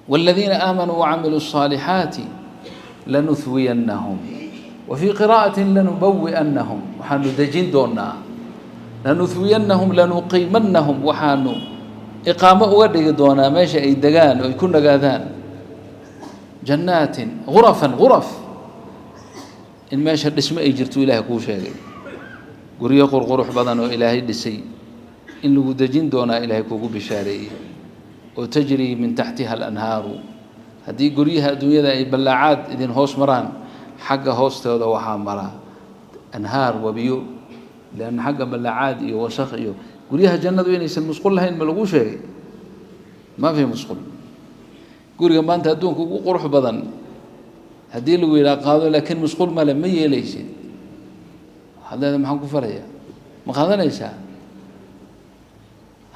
والذين آمنوا وعملوا الصالحات لنثوينهم، وفي قراءة لنبوئنهم، waxaanu dejin doonaa. لنثوينهم لنقيمنهم, waxaanu iqaamo uga dhigi doonaa meesha ay degaan oo ay ku nagaadaan. جنات غرفا, غرف, in meesha dhismo ay jirto Ilahay kuu sheegay, guryo qurqurux badan oo Ilaahay dhisay in lagu dejin doonaa Ilaahay kugu bishaareeyey, oo تجري من تحتها الأنهار. Haddii guryaha adduunyada ay ballaacaad idin hoos maraan, xagga hoostooda waxaa mara anhaar, wabiyo, leanna xagga ballaacaad iyo wasakh iyo guryaha jannadu inaysan musqul lahayn ma lagu sheegay? Ma fi musqul. Guriga maanta adduunka ugu qurux badan haddii lagu yidhaha qaado, laakiin musqul male, ma yeelaysid. Waxaad leedahay, maxaan ku falayaa? Ma qaadanaysaa?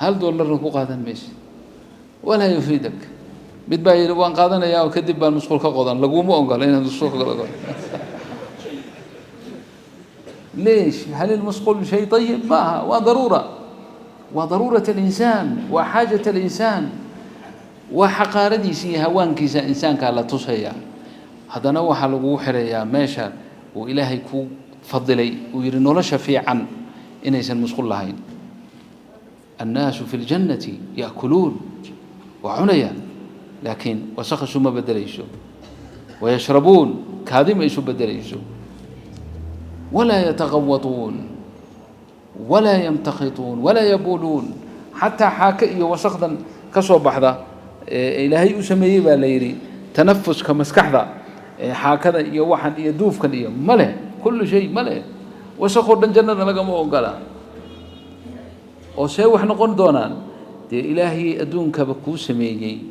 Hal dollarna ku qaadan maysid, walaa yufiidak. Mid baa yidhi, waan qaadanayaa oo kadib baan musqul ka qodan. Laguma ogola inaad musqul ka qodan. ليش؟ هل المسقول شيء طيب؟ ما هو ضرورة، وضرورة الإنسان وحاجة الإنسان وحقارadiisa iyo hawaankiisa insaankaa la tusaya. Haddana waxaa lagugu xirayaa meesha uu Ilaahay ku fadilay, uu yihi nolosha fiican inaysan musqul lahayn. الناس في الجنة يأكلون, waa cunayaan, laakiin wasakh isuma bedelayso. ويشربون, kaadi ma isu bedelayso. ولا يتغوطون ولا يمتخطون ولا يبولون. Xataa xaaka iyo wasakdan ka soo baxda Ilaahay u sameeyey baa la yidhi tanafuska maskaxda, xaakada iyo waxan iyo duufkan iyo male, kullu shay male, wasakoo dhan jannada lagama ogola. Oo see wax noqon doonaan? Dee Ilaahay adduunkaba kuu sameeyey,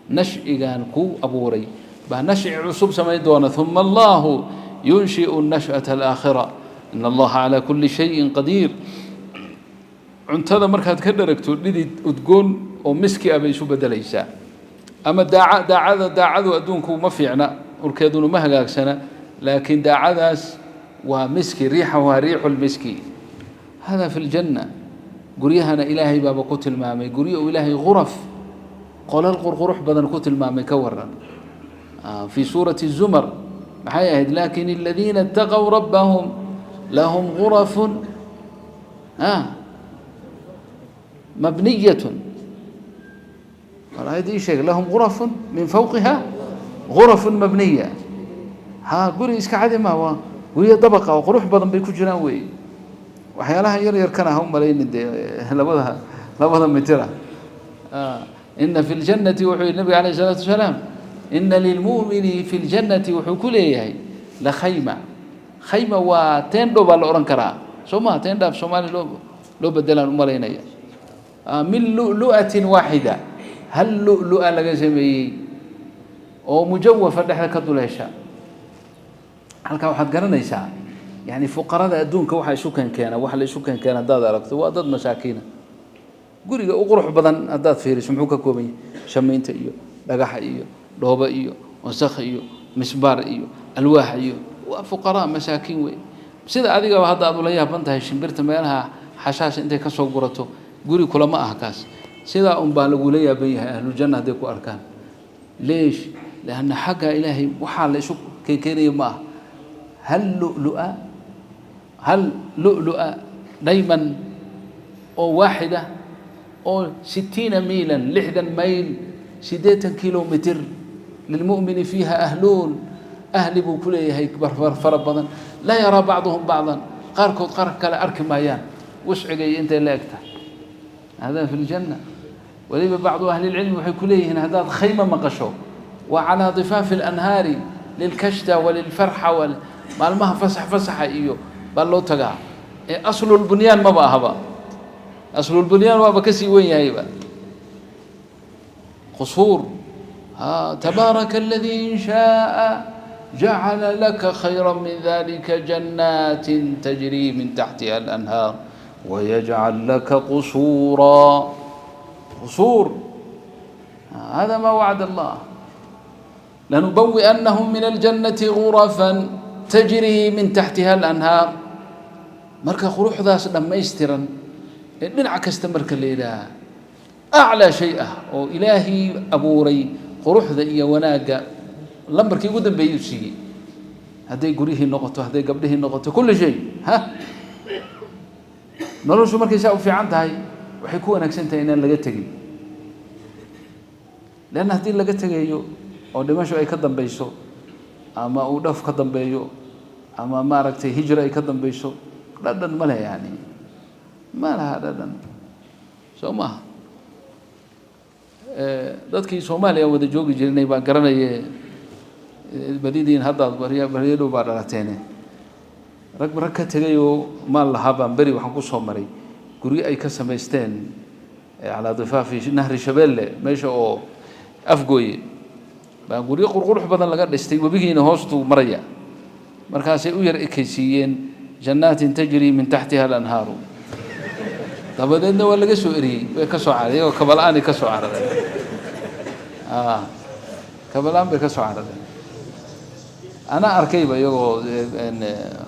nashcigan kuu abuuray baa nashci cusub samayn doona. ثuma allahu yunshiئu النashأة الآkhirة in allaha calى kuli shayin qadiir. Cuntada markaad ka dharagto, dhidid udgoon oo miski ah bay isu bedelaysaa. Ama daaca, daacada, daacadu adduunku ma fiicna, urkeeduna ma hagaagsana, laakiin daacadaas waa miski, riixahaa riixu lmiski. Hada fi ljanna. Guryahana Ilaahay baaba ku tilmaamay guryo uu Ilaahay غرف, qolal qurqurux badan ku tilmaamay. Ka waran fi suurati الzumar? Maxay ahayd? Lakin aladiina اtaqow rabbahum Lahum gurafun mabniyatun. Aayadda ii sheeg. Lahum gurafun min fawqiha gurafun mabniya. Ha, guri iska cadi ma waa, guryo dabaqa oo qurux badan bay ku jiraan weeye. Waxyaalaha yar yarkana ha u malaynin dee, labada mitira. Ina fi ljannati, wuxuu yihi nabiga alayh isalaatu wasalaam, ina lilmu'mini fi ljannati, wuxuu ku leeyahay, la khayma. Khayma waa teendho baa la odhan karaa, soo maha? Teendha af Soomaali loo bedelaan u malaynaya. Min lu'lu'atin waaxida, hal lu'lu'a laga sameeyey oo mujawafa, dhexda ka duleesha. Halkaa waxaad garanaysaa, yani fuqarada adduunka waxa isu keenkeena, waxa la isu keenkeena haddaad aragto, waa dad masaakiina. Guriga u qurux badan haddaad fiiriso, muxuu ka kooban yahay? Shamiinta iyo dhagaxa iyo dhoobo iyo wasakh iyo misbaar iyo alwaax iyo waa fuqaraa masaakiin wey. Sida adigaba hadda aad ula yaaban tahay shimbirta meelaha xashaasha intay ka soo gurato, guri kulama ah kaas. Sidaa un baa lagula yaaban yahay ahlujanna hadday ku arkaan. Leesh? Lianna xagga Ilaahay waxaa la isu keenkeenaya ma ah. Hal lu'lu'a, hal lu'lu'a dayman oo waaxida oo 60 miilan, 60 mayl, 80 kilomitr. Lilmu'mini fiiha ahluun, ahli buu ku leeyahay fara badan. Laa yaraa bacduhum bacdan, qaarkood qaar kale arki maayaan, wusciga iyo intay la eg tahay. Hada fi ljanna. Weliba bacdu ahli lcilmi waxay ku leeyihiin, haddaad khayma maqasho, waa calaa difaafi alanhaari lilkashta walilfarxa, maalmaha fasax fasaxa iyo baa loo tagaa. Ee aslulbunyaan maba ahaba, aslulbunyaan waaba kasii wen yahayba. Qusuur. Tabaaraka aladii in shaaa jacala laka khayra min dalika jannaati tajrii min taxtiha alanhaar wayajcal laka qusuura. Qusuur, hada ma wacd Allah. Lanubawi'annahum min aljannati gurafan tajrii min taxtiha alanhaar. Marka quruxdaas dhammaystiran ee dhinac kasta marka la yidhaaha aclaa shay ah oo Ilaahii abuuray, quruxda iyo wanaagga lambarkii ugu dambeeyey u siiyey, hadday guryihii noqoto, hadday gabdhihii noqoto, kulli shay. Ha, noloshu markay saa u fiican tahay, waxay ku wanaagsan tahay inaan laga tegin, leanna haddii laga tegayo oo dhimasho ay ka dambeyso, ama uu dhaf ka dambeeyo, ama maaragtay hijra ay ka dambeyso, dhadhan ma leh, yani ma laha dhadhan, soo maaha? Dadkii Soomaaliya wada joogi jirnay baan garanaye. Badidiin haddaad barya baryo dhow baa dhalateene. Rag ka tegay oo maal lahaa baan beri waxaan ku soo maray guryo ay ka samaysteen calaa difaafi nahri Shabeelle, meesha oo Afgooye baa guryo qurqurux badan laga dhistay, webigiina hoostuu maraya. Markaasay u yar ekaysiiyeen jannaatin tajrii min taxtiha alanhaaru. Dabadeedna waa laga soo eriyey, way ka soo carareen iyagoo kaba-la-aanay ka soo carareen. Kaba-la-aan bay ka soo carareen. Anaa arkayba iyagoo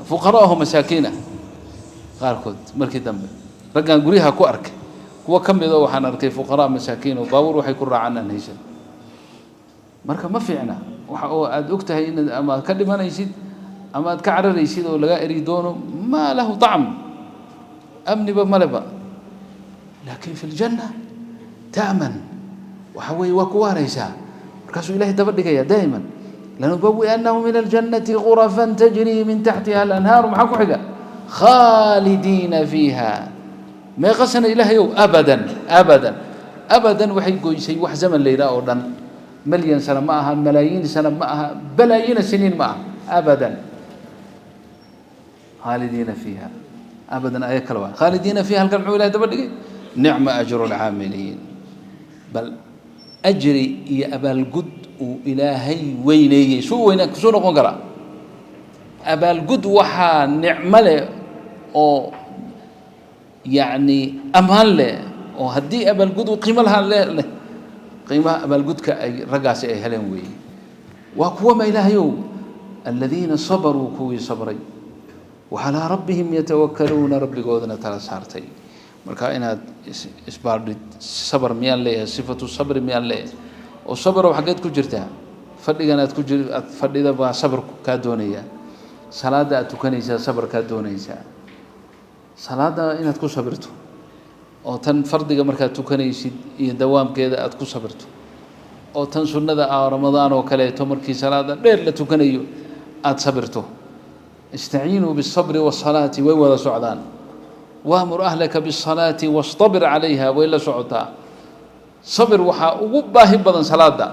fuqara aho masaakiin ah qaarkood. Markii dambe raggaan guryaha ku arkay kuwo ka midoo waxaan arkay fuqaraa masaakiin oo baabuur waxay ku raacaan aan haysan. Marka ma fiicna waxa oo aada og tahay inaad ama aad ka dhimanaysid ama aad ka cararaysid oo lagaa eri doono. Maa lahu طacm, amniba maleba. Laakin fi ljanna ta'man, waxa weeye waa ku waaraysaa. Markaasuu Ilahay daba dhigaya daa'iman: lanubawi'annahum min aljannati gurafan tajrii min taxtiha alanhaaru. Maxaa ku xiga? Khaalidiina fiiha. Meeqa sana, Ilaahayow? Abadan, abadan, abadan. Waxay goysay wax zaman la yidhaha oo dhan. Milyan sano ma aha, malaayiin sano ma aha, balaayiina siniin ma aha. Abadan, khaalidiina fiiha abadan. Aya kale waa khaalidiina fiiha. Halkan muxuu Ilahay daba dhigay? Nicma ajru lcaamiliin. Bal ajri iyo abaalgud uu Ilaahay weyneeyey suu weyna kusuu noqon karaa? Abaalgud waxaa nicmo leh oo yacni ammaan leh, oo haddii abaalgud uu qiimo lahaa leh, qiimaha abaalgudka ay raggaasi ay heleen weeye. Waa kuwa ma, Ilaahayow? Aladiina sabaruu, kuwii sabray, wacalaa rabbihim yatawakkaluuna, rabbigoodana tala saartay. Marka inaad isbaardhid: sabar miyaan leeyahay? Sifatu sabri miyaan leeyahay? Oo sabrow xaggeed ku jirtaa? Fadhigan aad ku jir, aad fadhida baa sabarku kaa doonayaa. Salaadda aad tukanaysaa sabarkaad doonaysaa, salaadda inaad ku sabirto oo tan fardiga markaad tukanaysid iyo dawaamkeeda aad ku sabirto, oo tan sunnada ah Ramadaan oo kaleeto markii salaada dheer la tukanayo aada sabirto. Istaciinuu biالsabri waالsalaati, way wada socdaan. Waamur ahlaka biالsalaati wastabir calayha, way la socotaa. Sabir waxaa ugu baahi badan salaada.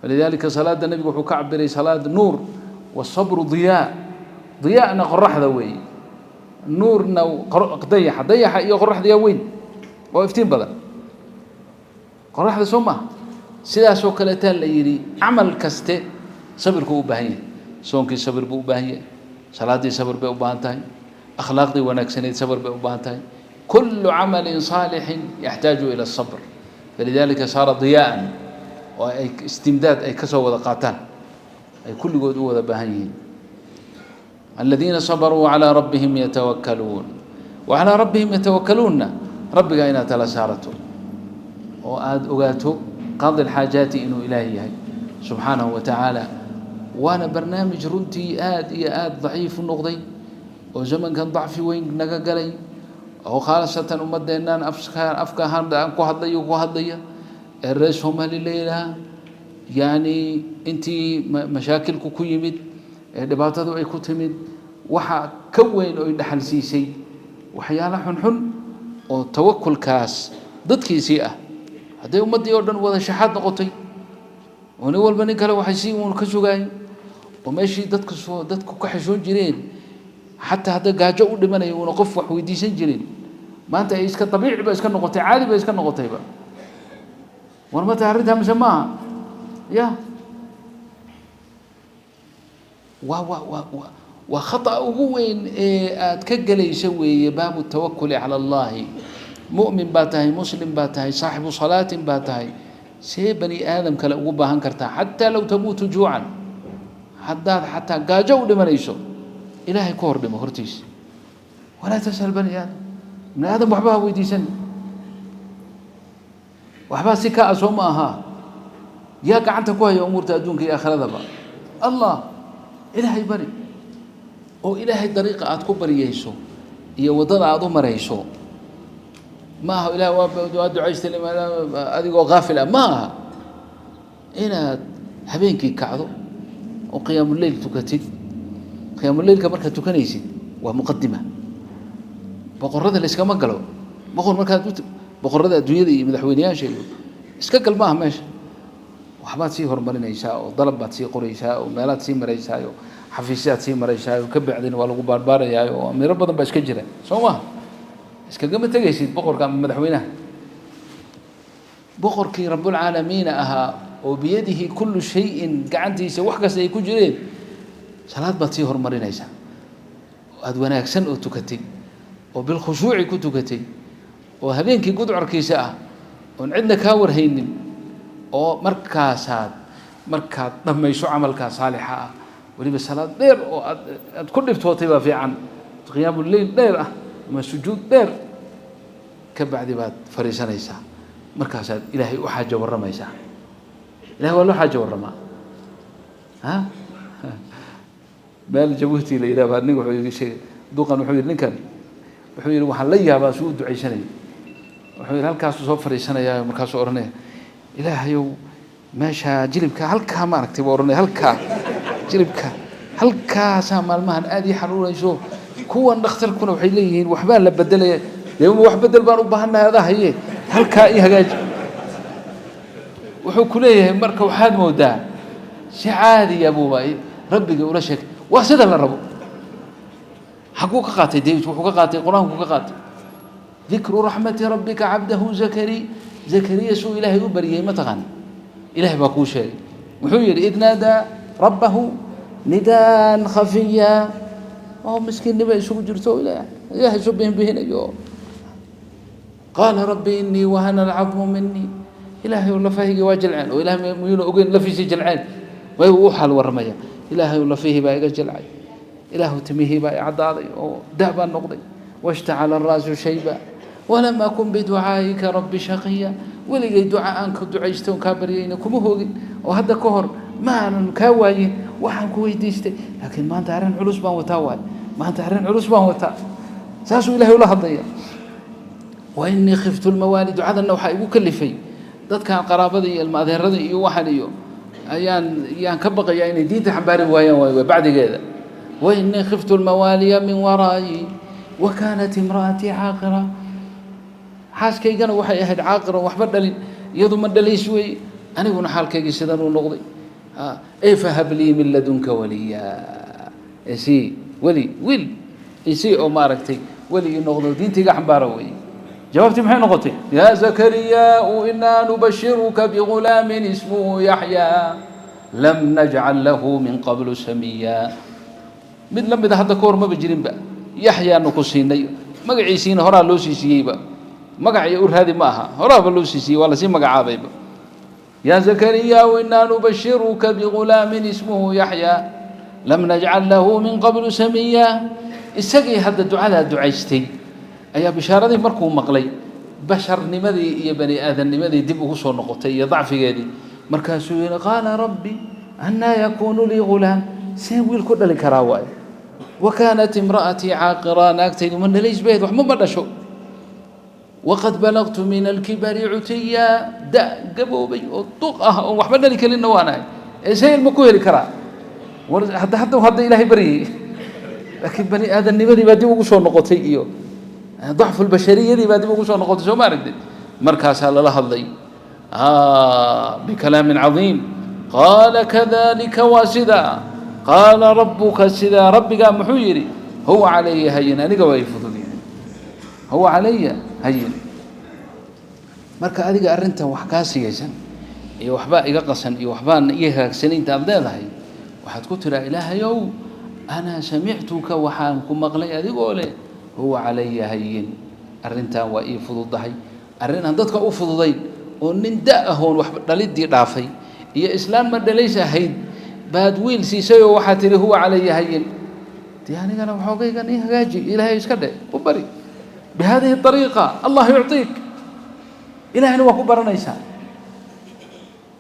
Walidaalika salaada nebigu wuxuu ka cabiray salaad nuur, wasabru diyaa. Diyaana qoraxda weeye, nuurna dayaxa. Dayaxa iyo qoraxda yaa weyn oo iftiin badan? Qoraxda, soo maha? Sidaasoo kaleetaa la yidhi camal kaste sabirku u baahan yahay. Soonkii sabir buu u baahan yahay, salaaddii sabir bay u baahan tahay, akhlaaqdii wanaagsaneyd sabir bay u baahan tahay. Kulu camalin saalixin yaxtaaju ila asabr, falidalika saara diyaa'an, oo ay istimdaad ay kasoo wada qaataan, ay kulligood u wada baahan yihiin. Aladiina sabaruu calaa rabbihim yatawakkaluun. Wa calaa rabbihim yatawakkaluunna, rabbigaa inaad tala saarato oo aada ogaato qaadi alxaajaati inuu ilaahay yahay subxaanahu wa tacaala. Waana barnaamij runtii aada iyo aada daciif u noqday oo zamankan dacfi weyn naga galay, oo khaasatan ummadeennan afka afka ahaan aan ku hadlayo ku hadlaya ee reer Soomaali la yidhaha. Yacni intii mashaakilku ku yimid ee dhibaatadu ay ku timid, waxa ka weyn oy dhaxal siisay waxyaalo xunxun oo tawakulkaas dadkiisii ah. Hadday ummaddii oo dhan wada shaxaad noqotay oo nin walba nin kale waxay si uun ka sugaayo, oo meeshii dadku soo dadku ka xishoon jireen xataa hadda gaajo u dhimanayo uuna qof wax weydiisan jirin, maanta ay iska dabiici ba iska noqotay, caadi ba iska noqotayba. War ma tahay arrintaa mise maaha? Ya waa khata ugu weyn ee aad ka gelaysa weeye baabu tawakuli cala Allahi. Mu'min baa tahay, muslim baa tahay, saaxibu salaatin baa tahay, see bani aadam kale ugu baahan kartaa? Xataa low tamuutu juucan, haddaad xataa gaajo u dhimanayso, ilaahay ku hor dhimo hortiisa. Walaa tasal bani aadam, bani aadam waxba ha weydiisan. Waxbaa si ka a soo ma ahaa? Yaa gacanta ku haya umuurta adduunka iyo aakhiradaba? Allah. Ilaahay bari, oo ilaahay dariiqa aad ku baryayso iyo waddada aada u marayso ma aha ilaah waa ducaystay adigoo kaafil ah. Ma aha inaad habeenkii kacdo oo qiyaamuleyl tukatid. Qiyaamuleylka markaad tukanaysid waa muqadima. Boqorada layskama galo. Boqor markaad boqorada adduunyada iyo madaxweyneyaasha iyo iska gal maaha meesha. Waxbaad sii horumarinaysaa oo dalab baad sii qoraysaa oo meelaad sii maraysaa oo xafiisyaad sii maraysaa oo ka bacdina waa lagu baarbaarayaa oo amiiro badan baa iska jira, soo maha? Iskagama tegaysid boqorka ama madaxweynaha. Boqorkii rabbulcaalamiina ahaa oo biyadihi kullu shayin, gacantiisa wax kasta ay ku jireen, salaad baad sii horumarinaysaa aada wanaagsan oo tukatay oo bilkhushuuci ku tukatay oo habeenkii gudcorkiisa ah oon cidna kaa warhaynin, oo markaasaad markaad dhammayso camalkaa saalixa ah, weliba salaad dheer oo aad ku dhibtootay baa fiican, qiyaamuleyl dheer ah ama sujuud dheer, ka bacdi baad fadhiisanaysaa. Markaasaad ilaahay u xaajo warramaysaa. Ilahay waa loo xaajo warramaa. Ha meel Jabuuti la yidhah baa nin wuxuu iga sheegay duqan. Wuxuu yidhi ninkan, wuxuu yidhi waxaan la yaabaa suu u ducaysanaya. Wuxuu yidhi halkaasuu soo fadhiisanayaa, markaasuu odhanaya, "Ilaahayow, meeshaa jilibka halkaa ma aragtay?" buu odhanaya. "Halkaa jilibka halkaasaa maalmahan aada ii xanuunayso. Kuwan dhakhtarkuna waxay leeyihiin waxbaa la bedelaya. Dee wax bedel baan u baahannahay, adaa haye, halkaa ii hagaaji." Wuxuu ku leeyahay marka waxaad moodaa si caadiya buuba rabbiga ula sheegay. Waa sida la rabo. Xaguu ka qaatay? Dee wuxuu ka qaatay Qur-aanku ka qaatay, dikru raxmati rabbika cabdahu Zakari. Zakariya suu ilaahay u baryay ma taqaana? Ilahay baa kuu sheegay. Wuxuu yidhi id naadaa rabbahu nidaan khafiya, oo miskiinnimo isugu jirto, ilahay isu bihinbihinayo. Qaala rabbi inii wahana alcadmu minii, ilaahay ow, lafahaygi waa jilceen. Oo ilahay miyuuna ogeyn lafiisii jilceen? Way u xaal warramaya. Ilaahay ow, lafihii baa iga jilcay. Ilaahu, timihii baa i caddaaday oo dah baan noqday. Washtacala araasu shayba walam akun biducaa'ika rabbi shaqiya. Weligay duca aan ka ducaysto on kaa baryayna kuma hoogin, oo hadda ka hor ma aanan kaa waayin. Waxaan ku weydiistay, laakiin maanta arrin culus baan wataa waay, maanta arrin culus baan wataa. Saasuu Ilahay ula hadlaya. Wa innii khiftu lmawaali, ducadanna waxaa igu kalifay dadkan qaraabada iyo ilma adeerada iyo waxan iyo ayaan yaan ka baqayaa inay diinta xambaari waayaan waay bacdigeeda. Wa innii khiftu lmawaaliya min waraa'i wa kaanat imra'atii caaqira, xaaskaygana waxay ahayd caaqira, waxba dhalin, iyadu ma dhalays weeye, aniguna xaalkaygii sidan uu noqday. Ee fahab lii min ladunka waliya, isii weli, wiil isii oo maaragtay weli ii noqdo, diintayga xambaara weeye. Jawaabtii maxay noqotay? Yaa Zakariyaau inaa nubashiruka bigulaamin ismuhu Yaxyaa lam najcal lahu min qablu samiya. Mid la mida hadda ka hor maba jirinba, Yaxyaanu ku siinay, magaciisiina horaa loo sii siiyeyba, magac iyo u raadi ma aha, horaaba loo sii siiyey, waa lasii magacaabayba. Yaa Zakariyaau inaa nubashiruka bigulaamin ismuhu Yaxyaa lam najcal lahu min qablu samiya. Isagii hadda ducadaa ducaystay ayaa bishaaradii markuu maqlay basharnimadii iyo bani aadamnimadii dib ugu soo noqotay iyo dacfigeedii. Markaasuu yihi: qaala rabbi annaa yakuunu lii gulaam, seen wiil ku dhali karaa waayo, wa kaanat imra'atii caaqira, naagtaydu ma dhalays bayd, waxma ma dhasho, waqad balagtu min alkibari cutiya, da gaboobay oo duq ah oon waxba dhali karinna waanahay, ee see ilma ku heli karaa? War hadda hadda hadda Ilaahay baryayey, laakiin bani aadamnimadii baa dib ugu soo noqotay iyo dacfu lbashariyadii baa dib ugu soo noqotay, soo ma aragtid? Markaasaa lala hadlay bikalaamin cadiim. Qaala kadalika, waa sidaa, qaala rabbuka, sidaa rabbigaa muxuu yidhi? Huwa calaya hayin, aniga waa i fudud yahay, huwa calaya hayin. Marka adiga arrintan wax kaa sigaysan iyo waxbaa iga qasan iyo waxbaan iga hagaagsanay inta aad leedahay, waxaad ku tiraa: Ilaahayow, anaa samictuka, waxaan ku maqlay adigoo leh huwa calaya hayin, arrintan waa ii fududahay. Arrin aan dadka u fududayn oo nin da ahoon wax dhaliddii dhaafay iyo islaan ma dhalays ahayd baad wiil siisayoo waxaad tihi huwa calaya hayin, dee anigana waxoogaygan ii hagaaji, Ilaahay iska dhe u bari. Bihadihi ariiqa Allah yucطiik, Ilahayna waa ku baranaysaa.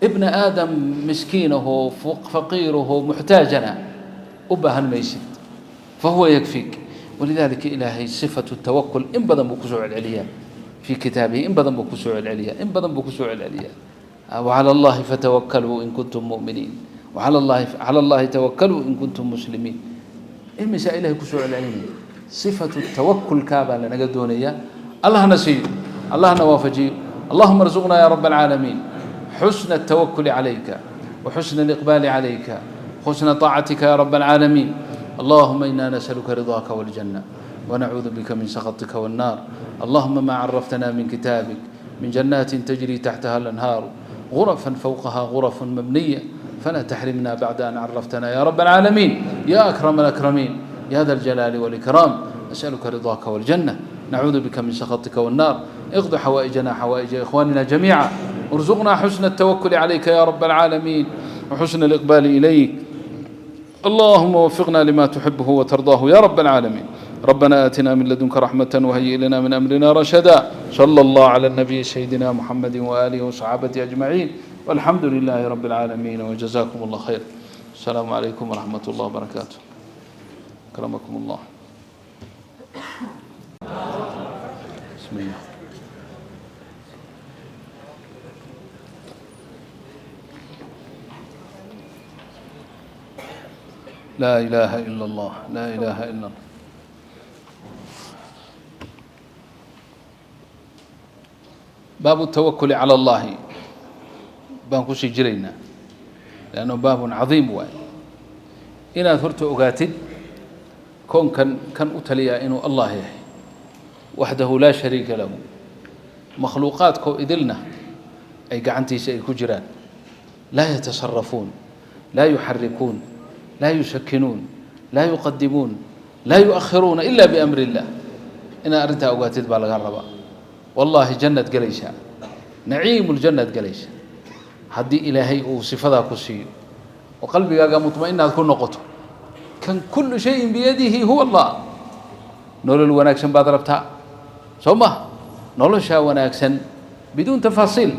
Ibna aadam miskiinahoo faqiirahoo muxtaajana u baahan maysid, fahuwa yakfiik. Walidaalika Ilaahay sifatu tawakul in badan buu kusoo celceliyaa fii kitaabihi, in badan buu kusoo celceliyaa, in badan buu kusoo celceliyaa. Wcalى اllahi fatawakkaluu in kuntum mu'miniin, wcalى llahi cala allahi tawakkaluu in kuntum muslimiin. Imisaa Ilahay kusoo celcelinaya? Sifatu tawakulkaa baa lanaga doonayaa. Allahna siiyo, Allahna waafajiyo. Allahuma arzuqna ya rab alcaalamiin xusna التwakل عalayka وxusna الإqبال عalayka xusna طاacatika ya rab العaalamiin. Allahuma ina nasأlka riضاaka والجنة ونعuudu bika min sakطika والنار. Allahuma ma caraftna min kitaabik min جanaaت تجري تaxtaha الأnhاar غرفا فوقها غرف مبنية فلا تحرمنا بعد أن عرفتنا يا رب العالمين، يا أكرم الأكرمين، يا ذا الجلال والإكرام. أسألك رضاك والجنة، نعوذ بك من سخطك والنار. اقض حوائجنا، حوائج إخواننا جميعا. ارزقنا حسن التوكل عليك يا رب العالمين وحسن الإقبال إليك. اللهم وفقنا لما تحبه وترضاه يا رب العالمين. ربنا آتنا من لدنك رحمة وهيئ لنا من أمرنا رشدا. صلى الله على النبي سيدنا محمد وآله وصحابته أجمعين، والحمد لله رب العالمين، وجزاكم الله خير. السلام عليكم ورحمة الله وبركاته، أكرمكم الله. بسم الله. لا إله إلا الله، لا إله إلا الله. Baabu التawakuli calى اllahi baan kusii jiraynaa, lanno baabun cadiim waay. Inaad horta ogaatid koonkan kan u taliyaa inuu Allah yahay waxdahu laa shariika lahu, makhluuqaadkoo idilna ay gacantiisa ay ku jiraan, laa yatasarafuun, laa yuxarikuun, laa yusakinuun, laa yuqadimuun, laa yuakhiruuna ila biamri اllah. Inaad arrintaa ogaatid baa laga rabaa. Wallahi jannaad gelaysaa, naciimu ljannaad gelaysaa haddii Ilaahay uu sifadaa ku siiyo oo qalbigaaga mutma'inaad ku noqoto kan kullu shayin biyadihi huwa Allah. Nolol wanaagsan baad rabtaa, soo ma? Noloshaa wanaagsan biduun tafaasiil,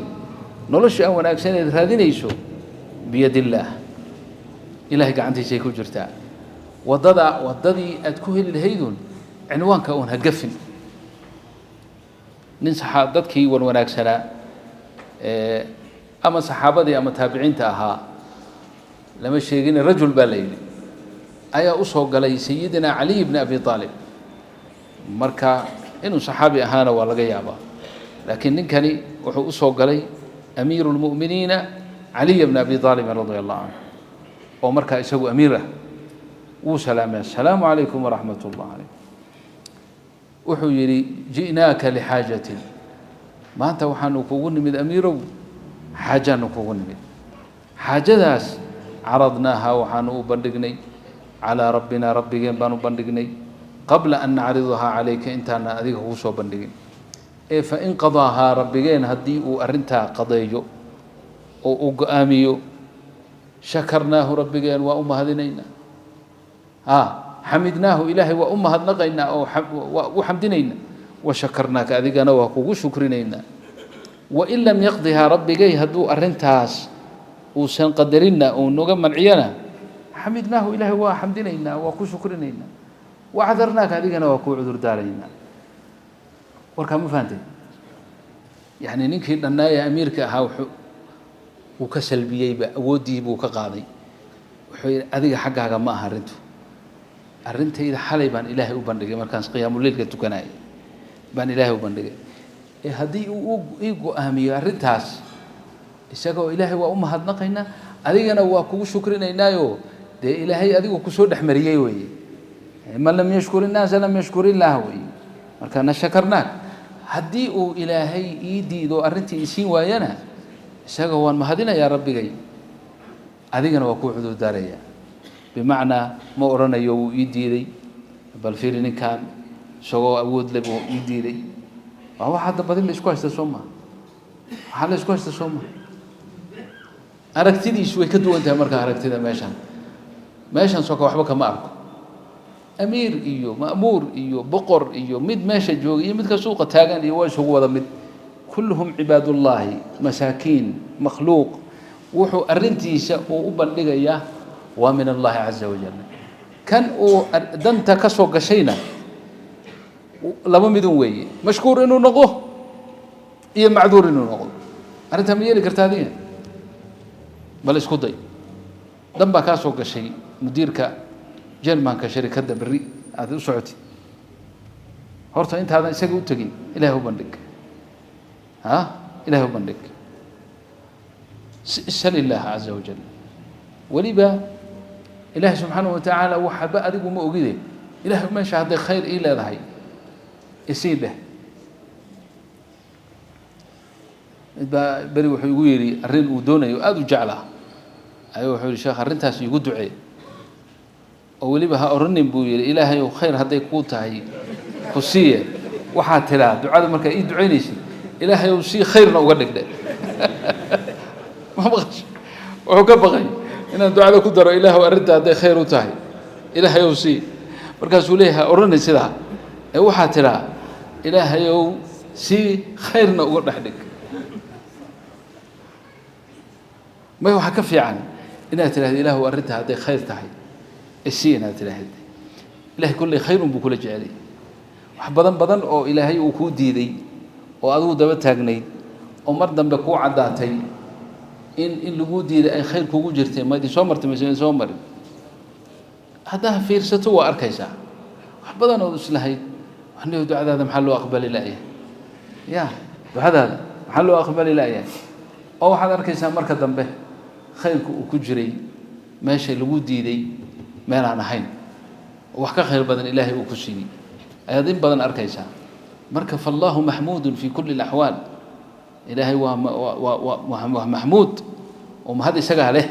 noloshaa wanaagsan eed raadinayso biyadi illaah. Ilaahay gacantiisay ku jirtaa. Waddada, waddadii aad ku heli lahaydun cinwaanka uun ha gafin. Nin saxaa dadkii wan wanaagsanaa ama saxaabadii ama taabiciinta ahaa lama sheegin, rajul baa la yidhi ayaa usoo galay Sayidina Caliy bni Abi Aalib. Marka inuu saxaabi ahaana waa laga yaabaa, laakiin ninkani wuxuu usoo galay amiiru lmu'miniina Caliy bni Abi Aalibin radia allahu canhu, oo markaa isagu amiir ah. Wuu salaamay, assalaamu calaykum waraxmat ullah calaykum. Wuxuu yidhi: ji'naaka lixaajatin, maanta waxaanu kugu nimid, amiirow, xaajaanu kugu nimid. Xaajadaas caradnaaha, waxaanu u bandhignay calaa rabbina, rabbigeen baan u bandhignay, qabla an nacridahaa calayka, intaana adiga kugu soo bandhigin. Ee fain qadaahaa, rabbigeen haddii uu arrintaa qadeeyo oo uu go-aamiyo, shakarnaahu, rabbigeen waa u mahadinaynaa, a xamidnaahu, Ilaahay waa u mahadnaqaynaa oo waa u xamdinaynaa, wa shakarnaaka, adigana waa kugu shukrinaynaa. Wain lam yaqdihaa, rabbigay hadduu arrintaas uusan qadarinna uu noga manciyana, xamidnaahu, Ilaahay waa xamdinaynaa, waa ku shukrinaynaa, wacadarnaaka, adigana waa kuu cudur daaraynaa. Warkaa ma fahantay? Yani ninkii dhannaaya amiirka ahaa wuxuu wuu ka salbiyeyba, awooddii buu ka qaaday. Wuxuu yidhi: adiga xaggaaga ma aha arrintu, arrintayda xalay baan Ilaahay u bandhigay, markaan qiyaamuleylka tukanayay baan Ilaahay u bandhigay. Ee haddii uu ii go-aamiyo arrintaas, isagoo Ilaahay waa u mahadnaqaynaa, adigana waa kugu shukrinaynaayo. Dee Ilaahay adigu kusoo dhex mariyey weeye. Man lam yashkur innaasa lam yashkur illaah weeye. Marka na shakarnaak. Haddii uu Ilaahay ii diido, arrintii isiin waayana, isaga waan mahadinayaa rabbigay, adigana waa kuu cudur daaraya. Bimacnaa ma odhanayo wuu ii diiday, bal fiiri ninkan isagoo awood le buu ii diiday. Waa wax hadda badin la isku haysta, soo maa? Waxaa la isku haysta, soo maa? Aragtidiisu way ka duwan tahay. Marka aragtida meeshan soka waxba kama arko. Amiir iyo ma'muur iyo boqor iyo mid meesha jooga iyo midka suuqa taagan iyo waa isugu wada mid. Kulluhum cibaadullaahi, masaakiin, makhluuq. Wuxuu arrintiisa uu u bandhigayaa waa min Allahi caza wajal. Kan uu danta ka soo gashayna laba midun weeye: mashkuur inuu noqdo iyo macduur inuu noqdo. Arrintaa ma yeeli karta adiga? Bal isku day. Dan baa kaa soo gashay mudiirka jermanka sharikadda berri aad u socotid. Horta intaadan isaga u tegin, Ilahay u bandhig. Ha, Ilahay u bandhig. Sal illaha caza wajal. Weliba Ilaahay subxaanahu watacaala waxba adigu ma ogide, Ilahay meesha hadday khayr ii leedahay isii dheh. Mid baa beri wuxuu igu yidhi arrin uu doonayo aada u jeclaa ayuu wuxuu yihi: sheekh, arrintaas iigu ducee, oo weliba ha oranin, buu yihi, Ilaahay ow khayr hadday kuu tahay ku siiye. Waxaad tiraa ducada markaa ii ducaynaysid: Ilaahay ow sii, khayrna uga dhigdhe. Ma maqasho? Wuxuu ka baqay inaan ducada ku daro: Ilaahow arrinta hadday khayr u tahay, Ilaahay ow sii. Markaasuu leeyahay: ha oranin sidaa, ee waxaad tiraa: Ilaahay ow sii, khayrna uga dhex dhig. May, waxaa ka fiican inaad tidhahda: Ilaahu arrinta hadday khayr tahay isii. Inaad tidhaahd Ilahay kolley khayrun buu kula jecelay. Wax badan badan oo Ilaahay uu kuu diiday oo adigu daba taagnayd oo mar dambe kuu caddaatay in laguu diiday ay khayr kugu jirtay, ma idin soo martay mise idin soo marin? Haddaa fiirsato waa arkaysaa wax badan ood islahayd: waxniyo, ducadaada maxaa loo aqbali la'yahay? Ya, ducadaada maxaa loo aqbali la'yahay? Oo waxaad arkaysaa marka dambe khayrku uu ku jiray meesha lagu diiday meel aan ahayn, oo wax ka khayr badan Ilaahay uu ku siiyey ayaad in badan arkaysaa. Marka faallahu maxmuudun fi kulli alaxwaal. Ilaahay waa maxmuud oo mahad isagaa leh.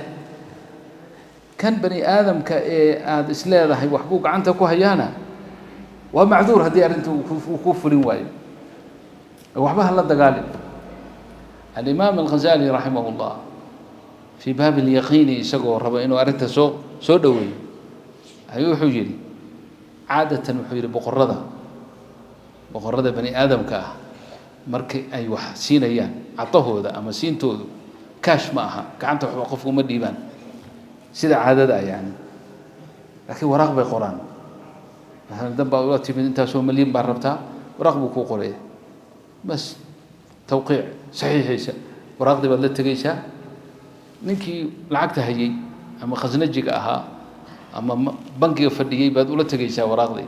Kan bani aadamka ee aada isleedahay waxbuu gacanta ku hayaana waa macduur haddii arrinta uu ku fulin waayo. Waxba hala dagaalin. Alimaam Alghazali raximah llah fii baabi alyaqiini, isagoo raba inuu arrinta soo dhoweeyo, ayuu wuxuu yidhi: caadatan, wuxuu yidhi, boqorada bani aadamka ah markii ay wax siinayaan, cadahooda ama siintoodu kaash ma aha, gacanta waxba qofku uma dhiibaan. Sida caadada ah yani, laakiin waraaq bay qoraan. Masalan, dan baa ula timid, intaasoo malyan baa rabtaa, waraaq buu kuu qoraya, bas tawqiic saxiixiisa. Waraaqdii baad la tegeysaa ninkii lacagta hayey ama khasnajiga ahaa ama bankiga fadhiyey baad ula tegeysaa waraaqdii.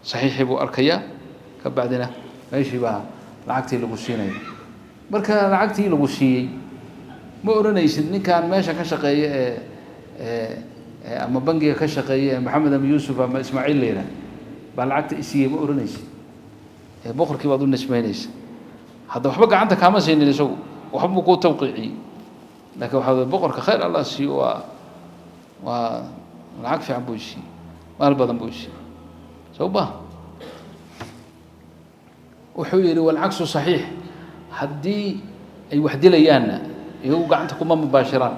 Saxiixii buu arkayaa, ka bacdina meeshii baa lacagtii lagu siinaya. Marka lacagtii lagu siiyey, ma odhanaysid ninkan meesha ka shaqeeya ee ama bankiga ka shaqeeya ee Maxamed ama Yuusuf ama Ismaaciil la yidhaah baa lacagta isiiyey, ma odhanaysid. Ee boqorkii baad u nisbaynaysa. Hadda waxba gacanta kaama siinin isagu, waxbuu kuu tawqiiciyey, laakiin waxaa boqorka khayr Allah siiyo, waa lacag fiican buu isiiyey, maal badan buu isiiyey, soo ma? Wuxuu yidhi: walcaksu saxiix. Haddii ay wax dilayaanna, iyagu gacanta kuma mubaashiraan,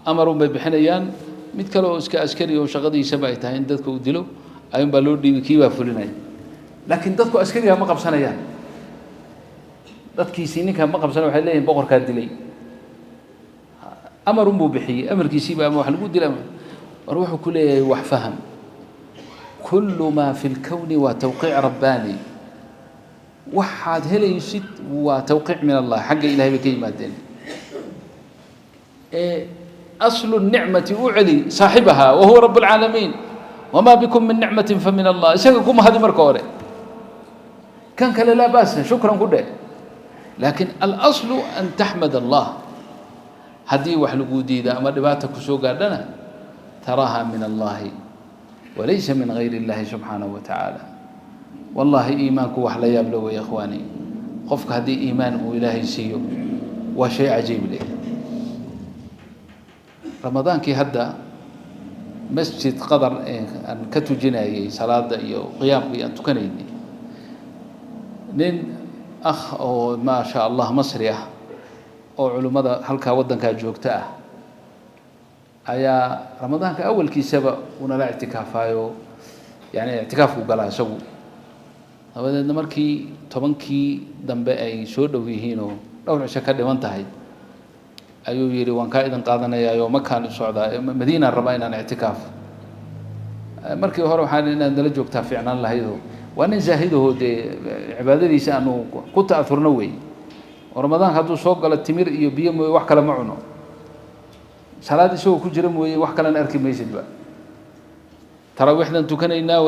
amarun bay bixinayaan. Mid kale oo iska askari oo shaqadiisaba ay tahay in dadka uu dilo ayuun baa loo dhiibi, kii baa fulinaya. Laakiin dadku askariga ma qabsanayaan, dadkiisii ninkaa ma qabsanay, waxay leeyihin boqorkaa dilay. Amarun buu bixiyey, amarkiisiiba ama wax lagu dila. War wuxuu ku leeyahay wax faham: kullu maa fi lkowni waa tawqiic rabbaani. Waxaad helaysid waa tawqiic min Allah, xagga Ilahay bay ka yimaadeen. Ee aslu nicmati u celi saaxibaha, wa huwa rabb alcaalamiin. Wamaa bikum min nicmatin fa min Allah. Isaga ku mahadi marka hore, kan kale laa ba'sa, shukran ku dheh, laakiin alaslu an taxmad Allah. Haddii wax lagu diida ama dhibaata kusoo gaadhana, taraaha min Allahi walaysa min gayr illahi subxaanahu wa tacaala. Wallahi, iimaanku wax la yaab la wey, ikhwaani. Qofka haddii iimaan uu Ilaahay siiyo, waa shay cajiib leh. Ramadaankii hadda masjid Qadar ee aan ka tujinayay salaada iyo qiyaamka iyo aan tukanaynay, nin akh oo maa sha Allah Masri ah oo culimmada halkaa waddankaa joogta ah ayaa ramadaanka awalkiisaba unala ictikaafaayo, yani ictikaafku galaa isagu. Dabadeedna markii 10kii dambe ay soo dhow yihiin oo dhowr cisho ka dhiman tahay, ayuu yidhi: waan kaa idin qaadanayaayo, Makaan u socdaa, Madiinaan rabaa inaan ictikaafo. Markii hore waxaan inaad nala joogtaa fiicnaan lahaydoo, waa nin zaahidahoo dee cibaadadiisa aanu ku ta'aurno wey, oo ramadaanka hadduu soo galo timir iyo biyo mooye wax kale ma cuno, salaad isagoo ku jira mooye wax kalena arki maysidba. Taraawiixdan tukanaynaa,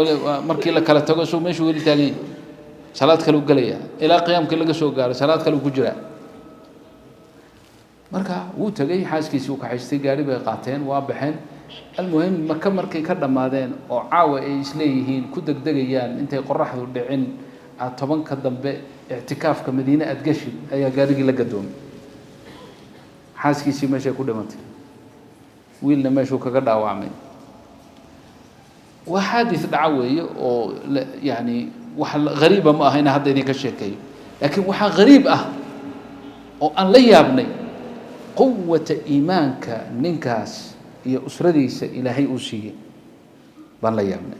markii la kala tago isagoo meeshuu weli taaganya, salaad kale u gelaya, ilaa qiyaamkii laga soo gaaro salaad kale u ku jiraa. Marka wuu tegey, xaaskiisii u kaxaystay, gaari bay qaateen, waa baxeen. Almuhim, Maka markay ka dhammaadeen oo caawa ay isleeyihiin ku degdegayaan intay qoraxdu dhicin aad 10ka dambe ictikaafka Madiine aada geshid, ayaa gaarigii la gadoomay. Xaaskiisii meeshay ku dhimatay, wiilna meeshuu kaga dhaawacmay. Waa xaadis dhaca weeye oo yani wax hariiba ma aha inaan hadda idinka sheekeeyo, laakiin waxaa hariib ah oo aan la yaabnay quwata iimaanka ninkaas iyo usradiisa Ilaahay uu siiyey baan la yaabnay.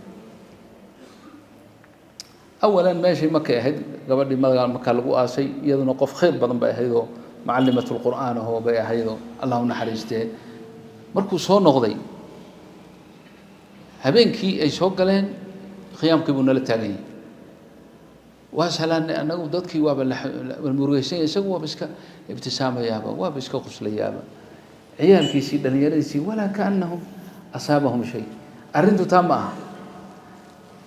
Awalan, meeshay Markay ahayd gabadhii markaa lagu aasay, iyaduna qof khayr badan bay ahayd oo macalimat lqur'aan ahoo bay ahaydoo, Allah u naxariistee. Markuu soo noqday, habeenkii ay soo galeen, khiyaamkii buu nala taagan yahay. Waa salaanay annagu, dadkii waaba la murugeysanya, isagu waaba iska ibtisaamayaaba, waaba iska quslayaaba. Ciyaalkiisii, dhalinyaradiisii, walaa kaanahum asaabahum shay. Arrintu taa ma aha.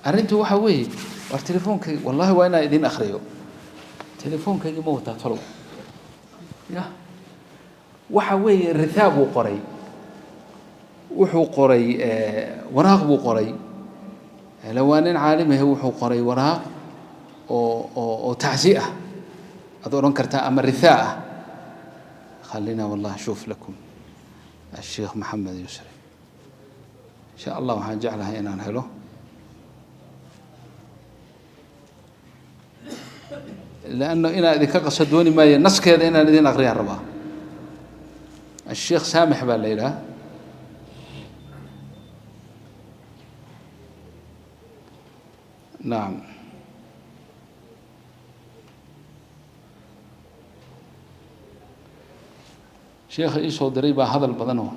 Arrintu waxa weeye, war telefoonkaygi, wallahi waa inaan idin akriyo, telefoonkaygii ma wataa talow? Ya, waxa weeye rithaa buu qoray, wuxuu qoray waraaq buu qoray. Waa nin caalim ahe. Wuxuu qoray waraaq oo tacsi ah aad odhan kartaa ama rithaa ah. Khalina wallahi shuf lakum الشheikh Maxamed Yusri, in sha Allah waxaan jeclahay inaan helo, lanno inaan idinka qaso dooni maayo, naskeeda inaan idin aqriyaan rabaa. الشheikh Saamix baa la yidhaha. Nacam, Sheekha ii soo diray baa hadal badanoo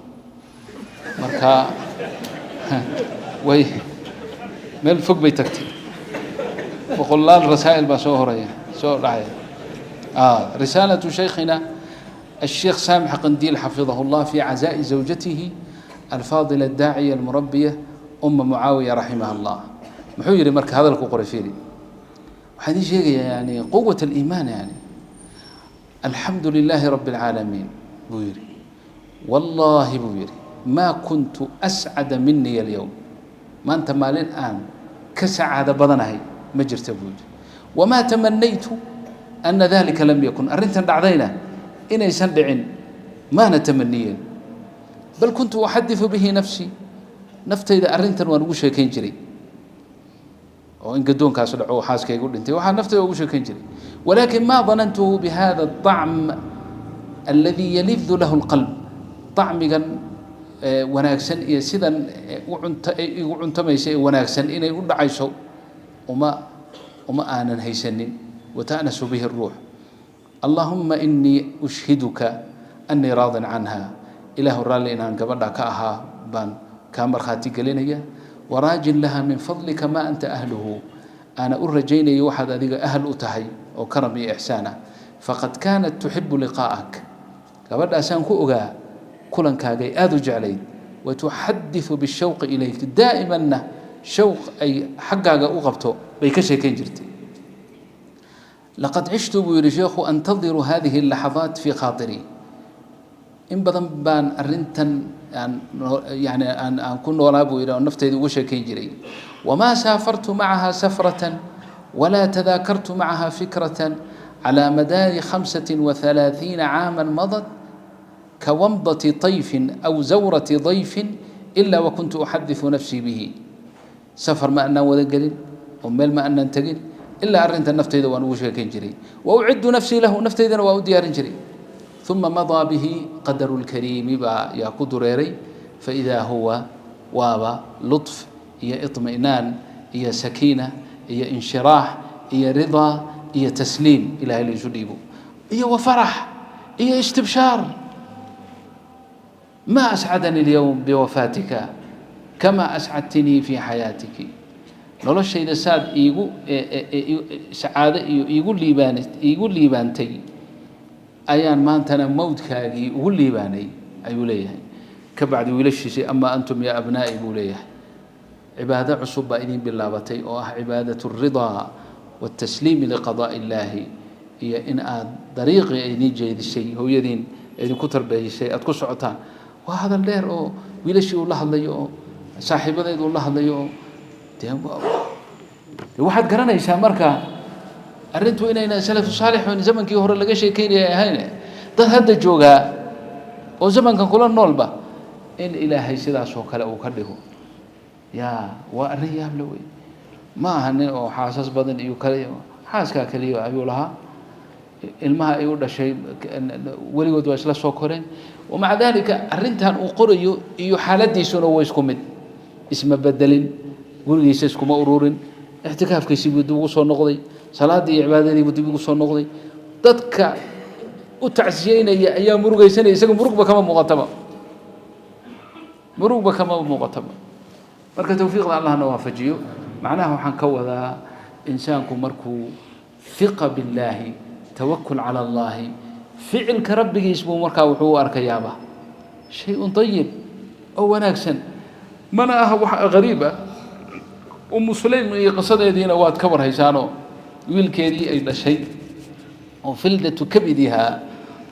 marka way meel fog bay tagtay, boqolaal rasaa'il baa soo horaya soo dhacaya. Risaalatu shaykhina الشيخ سامح قنديل حفظه الله في عزاء زوجته الفاضلة الداعية المربية أم معاوية رحمها الله. Muxuu yihi marka hadalku qoray? Fiiri, waxaan idiin sheegayaa yani quwat aliimaan. Yani alxamdu lilaahi rabbi alcaalamiin buu yihi, wallaahi buu yihi, maa kuntu ascada mini alyowm, maanta maalin aan ka sacaado badanahay ma jirta buu yihi. Wamaa tamanaytu ana dalika lam yakun, arrintan dhacdayna inaysan dhicin maana tamaniyeen. Bal kuntu uxadiثu bihi nafsii, naftayda arrintan waan ugu sheekayn jiray oo in gadoonkaas dhaco xaaskaygu dhintay waxaa naftayda ugu sheekayn jiray. Walakin ma danantuhu bihada الطacm aladi yalidu lahu اlqalb, طacmigan wanaagsan iyo sidan u cunta igu cuntamaysa ee wanaagsan inay u dhacayso uma aanan haysanin. Wata'nasu bihi الruux. Allahuma inii ushhiduka anii raadin canha, ilaahu raalli inaan gabadha ka ahaa baan kaa markhaati gelinaya. Waraajin laha min fadlika maa anta ahluhu, aana u rajaynayo waxaad adiga ahl u tahay oo karam iyo ixsaan ah. Faqad kaanat tuxibu liqaa'ak, gabadhaasaan ku ogaa kulankaagay aada u jeclayd. Watuxadiثu bishawqi ilayk daa'imanna, shawq ay xaggaaga u qabto bay ka sheekayn jirtay. Laqad cishtu buu yihi sheekhu antadiru hadihi اlaxadaat fii khaatirii, in badan baan arrintan aan yani aan ku noolaa buu yidhi oo nafteyda ugu sheekayn jiray. Wamaa saafartu macaha safratan walaa tadaakartu macaha fikratan calى madaari 35 caama madat kawamdati طayfin aw zawrati dayfin ila wakuntu uxadiثu nafsii bihi. Safar ma anaan wada gelin oo meel ma anaan tegin ilaa arrinta nafteyda waan ugu sheekayn jiray. Wa uciddu nafsii lahu, nafteydana waa u diyaarin jiray. Uma madaa bihi qadaru lkariimi baa yaa ku dureeray, faidaa huwa waaba luطf iyo iطmi'naan iyo sakiina iyo inshiraax iyo ridaa iyo tasliim ilahay la isu dhiibo iyo wa farax iyo istibshaar. Ma ascadani اlyowm biwafaatika kama ascadtinii fi xayaatiki, noloshayda saad iigu sacaado iyo iigu liibaan iigu liibaantay ayaan maantana mowdkaagii ugu liibaanay ayuu leeyahay. Ka bacdi wiilashiisii, ama antum ya abnaa'i buu leeyahay, cibaado cusub baa idin bilaabatay oo ah cibaadat الridaa waالtasliimi liqadaaءi illaahi, iyo in aad dariiqii ay idin jeedisay hooyadiin idinku tarbeeyisay aad ku socotaan. Waa hadal dheer oo wiilashii uu la hadlayo oo saaxiibadeed uu la hadlayo oo de waxaad garanaysaa marka arrintu inayna salafu saalix oon zamankii hore laga sheekeynaya ahayn, dad hadda joogaa oo zamankan kula noolba in Ilaahay sidaas oo kale uu ka dhigo. Ya waa arrin yaable wey. Ma aha nin oo xaasas badan iyo kale, xaaskaa keliya ayuu lahaa. Ilmaha ay u dhashay weligood waa isla soo koreen. Wamaca dalika arrintan uu qorayo iyo xaaladiisuna waa isku mid, isma bedelin, gurigiisa iskuma ururin, ixtikaafkiisii buu dib ugu soo noqday, salaaddii iyo cibaadadii buu dib ugu soo noqday. Dadka u tacsiyeynaya ayaa murugaysanaya, isaga murugba kama muuqataba, murugba kama muuqataba. Marka towfiiqda Allahna waafajiyo. Macnaha waxaan ka wadaa insaanku markuu hiqa billaahi, tawakul cala Allahi, ficilka Rabbigiis buu markaa wuxuu u arkayaaba shay-un dayib oo wanaagsan. Mana aha wax gariib ah. Umu Sulaym iyo qisadeediina waad ka warhaysaanoo wiilkeedii ay dhashay oo fildatu kabidihaa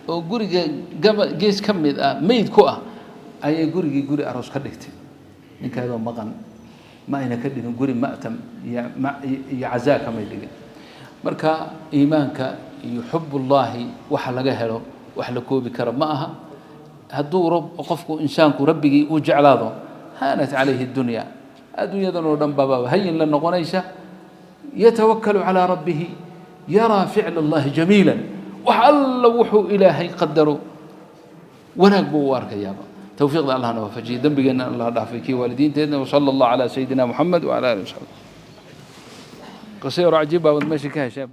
oo guriga gaba gees ka mid ah meyd ku ah ayay gurigii guri aroos ka dhigtay. Ninkeedoo maqan ma ayna ka dhigin guri ma'tam iyo cazaa kamay dhigin. Marka iimaanka iyo xubullaahi waxa laga helo wax la koobi kara ma aha. Hadduu qofku insaanku Rabbigii uu jeclaado, haanat calayhi dunya, adduunyadan oo dhan baba hayin la noqonaysa. Yatawakalu calaa rabbihi, yaraa ficla Allahi jamiila, wax alla wuxuu Ilaahay qadaro wanaag buu u arkayaaba. Towfiiqda Allahna waafajiyay, dembigeenna Allah dhaafay, kii waalidiinteedna. Wasala Allah calaa sayidina Moxamed wacala alihi wasaxbi. Qiso yaro cajiib baa wad meesha ka hesheen.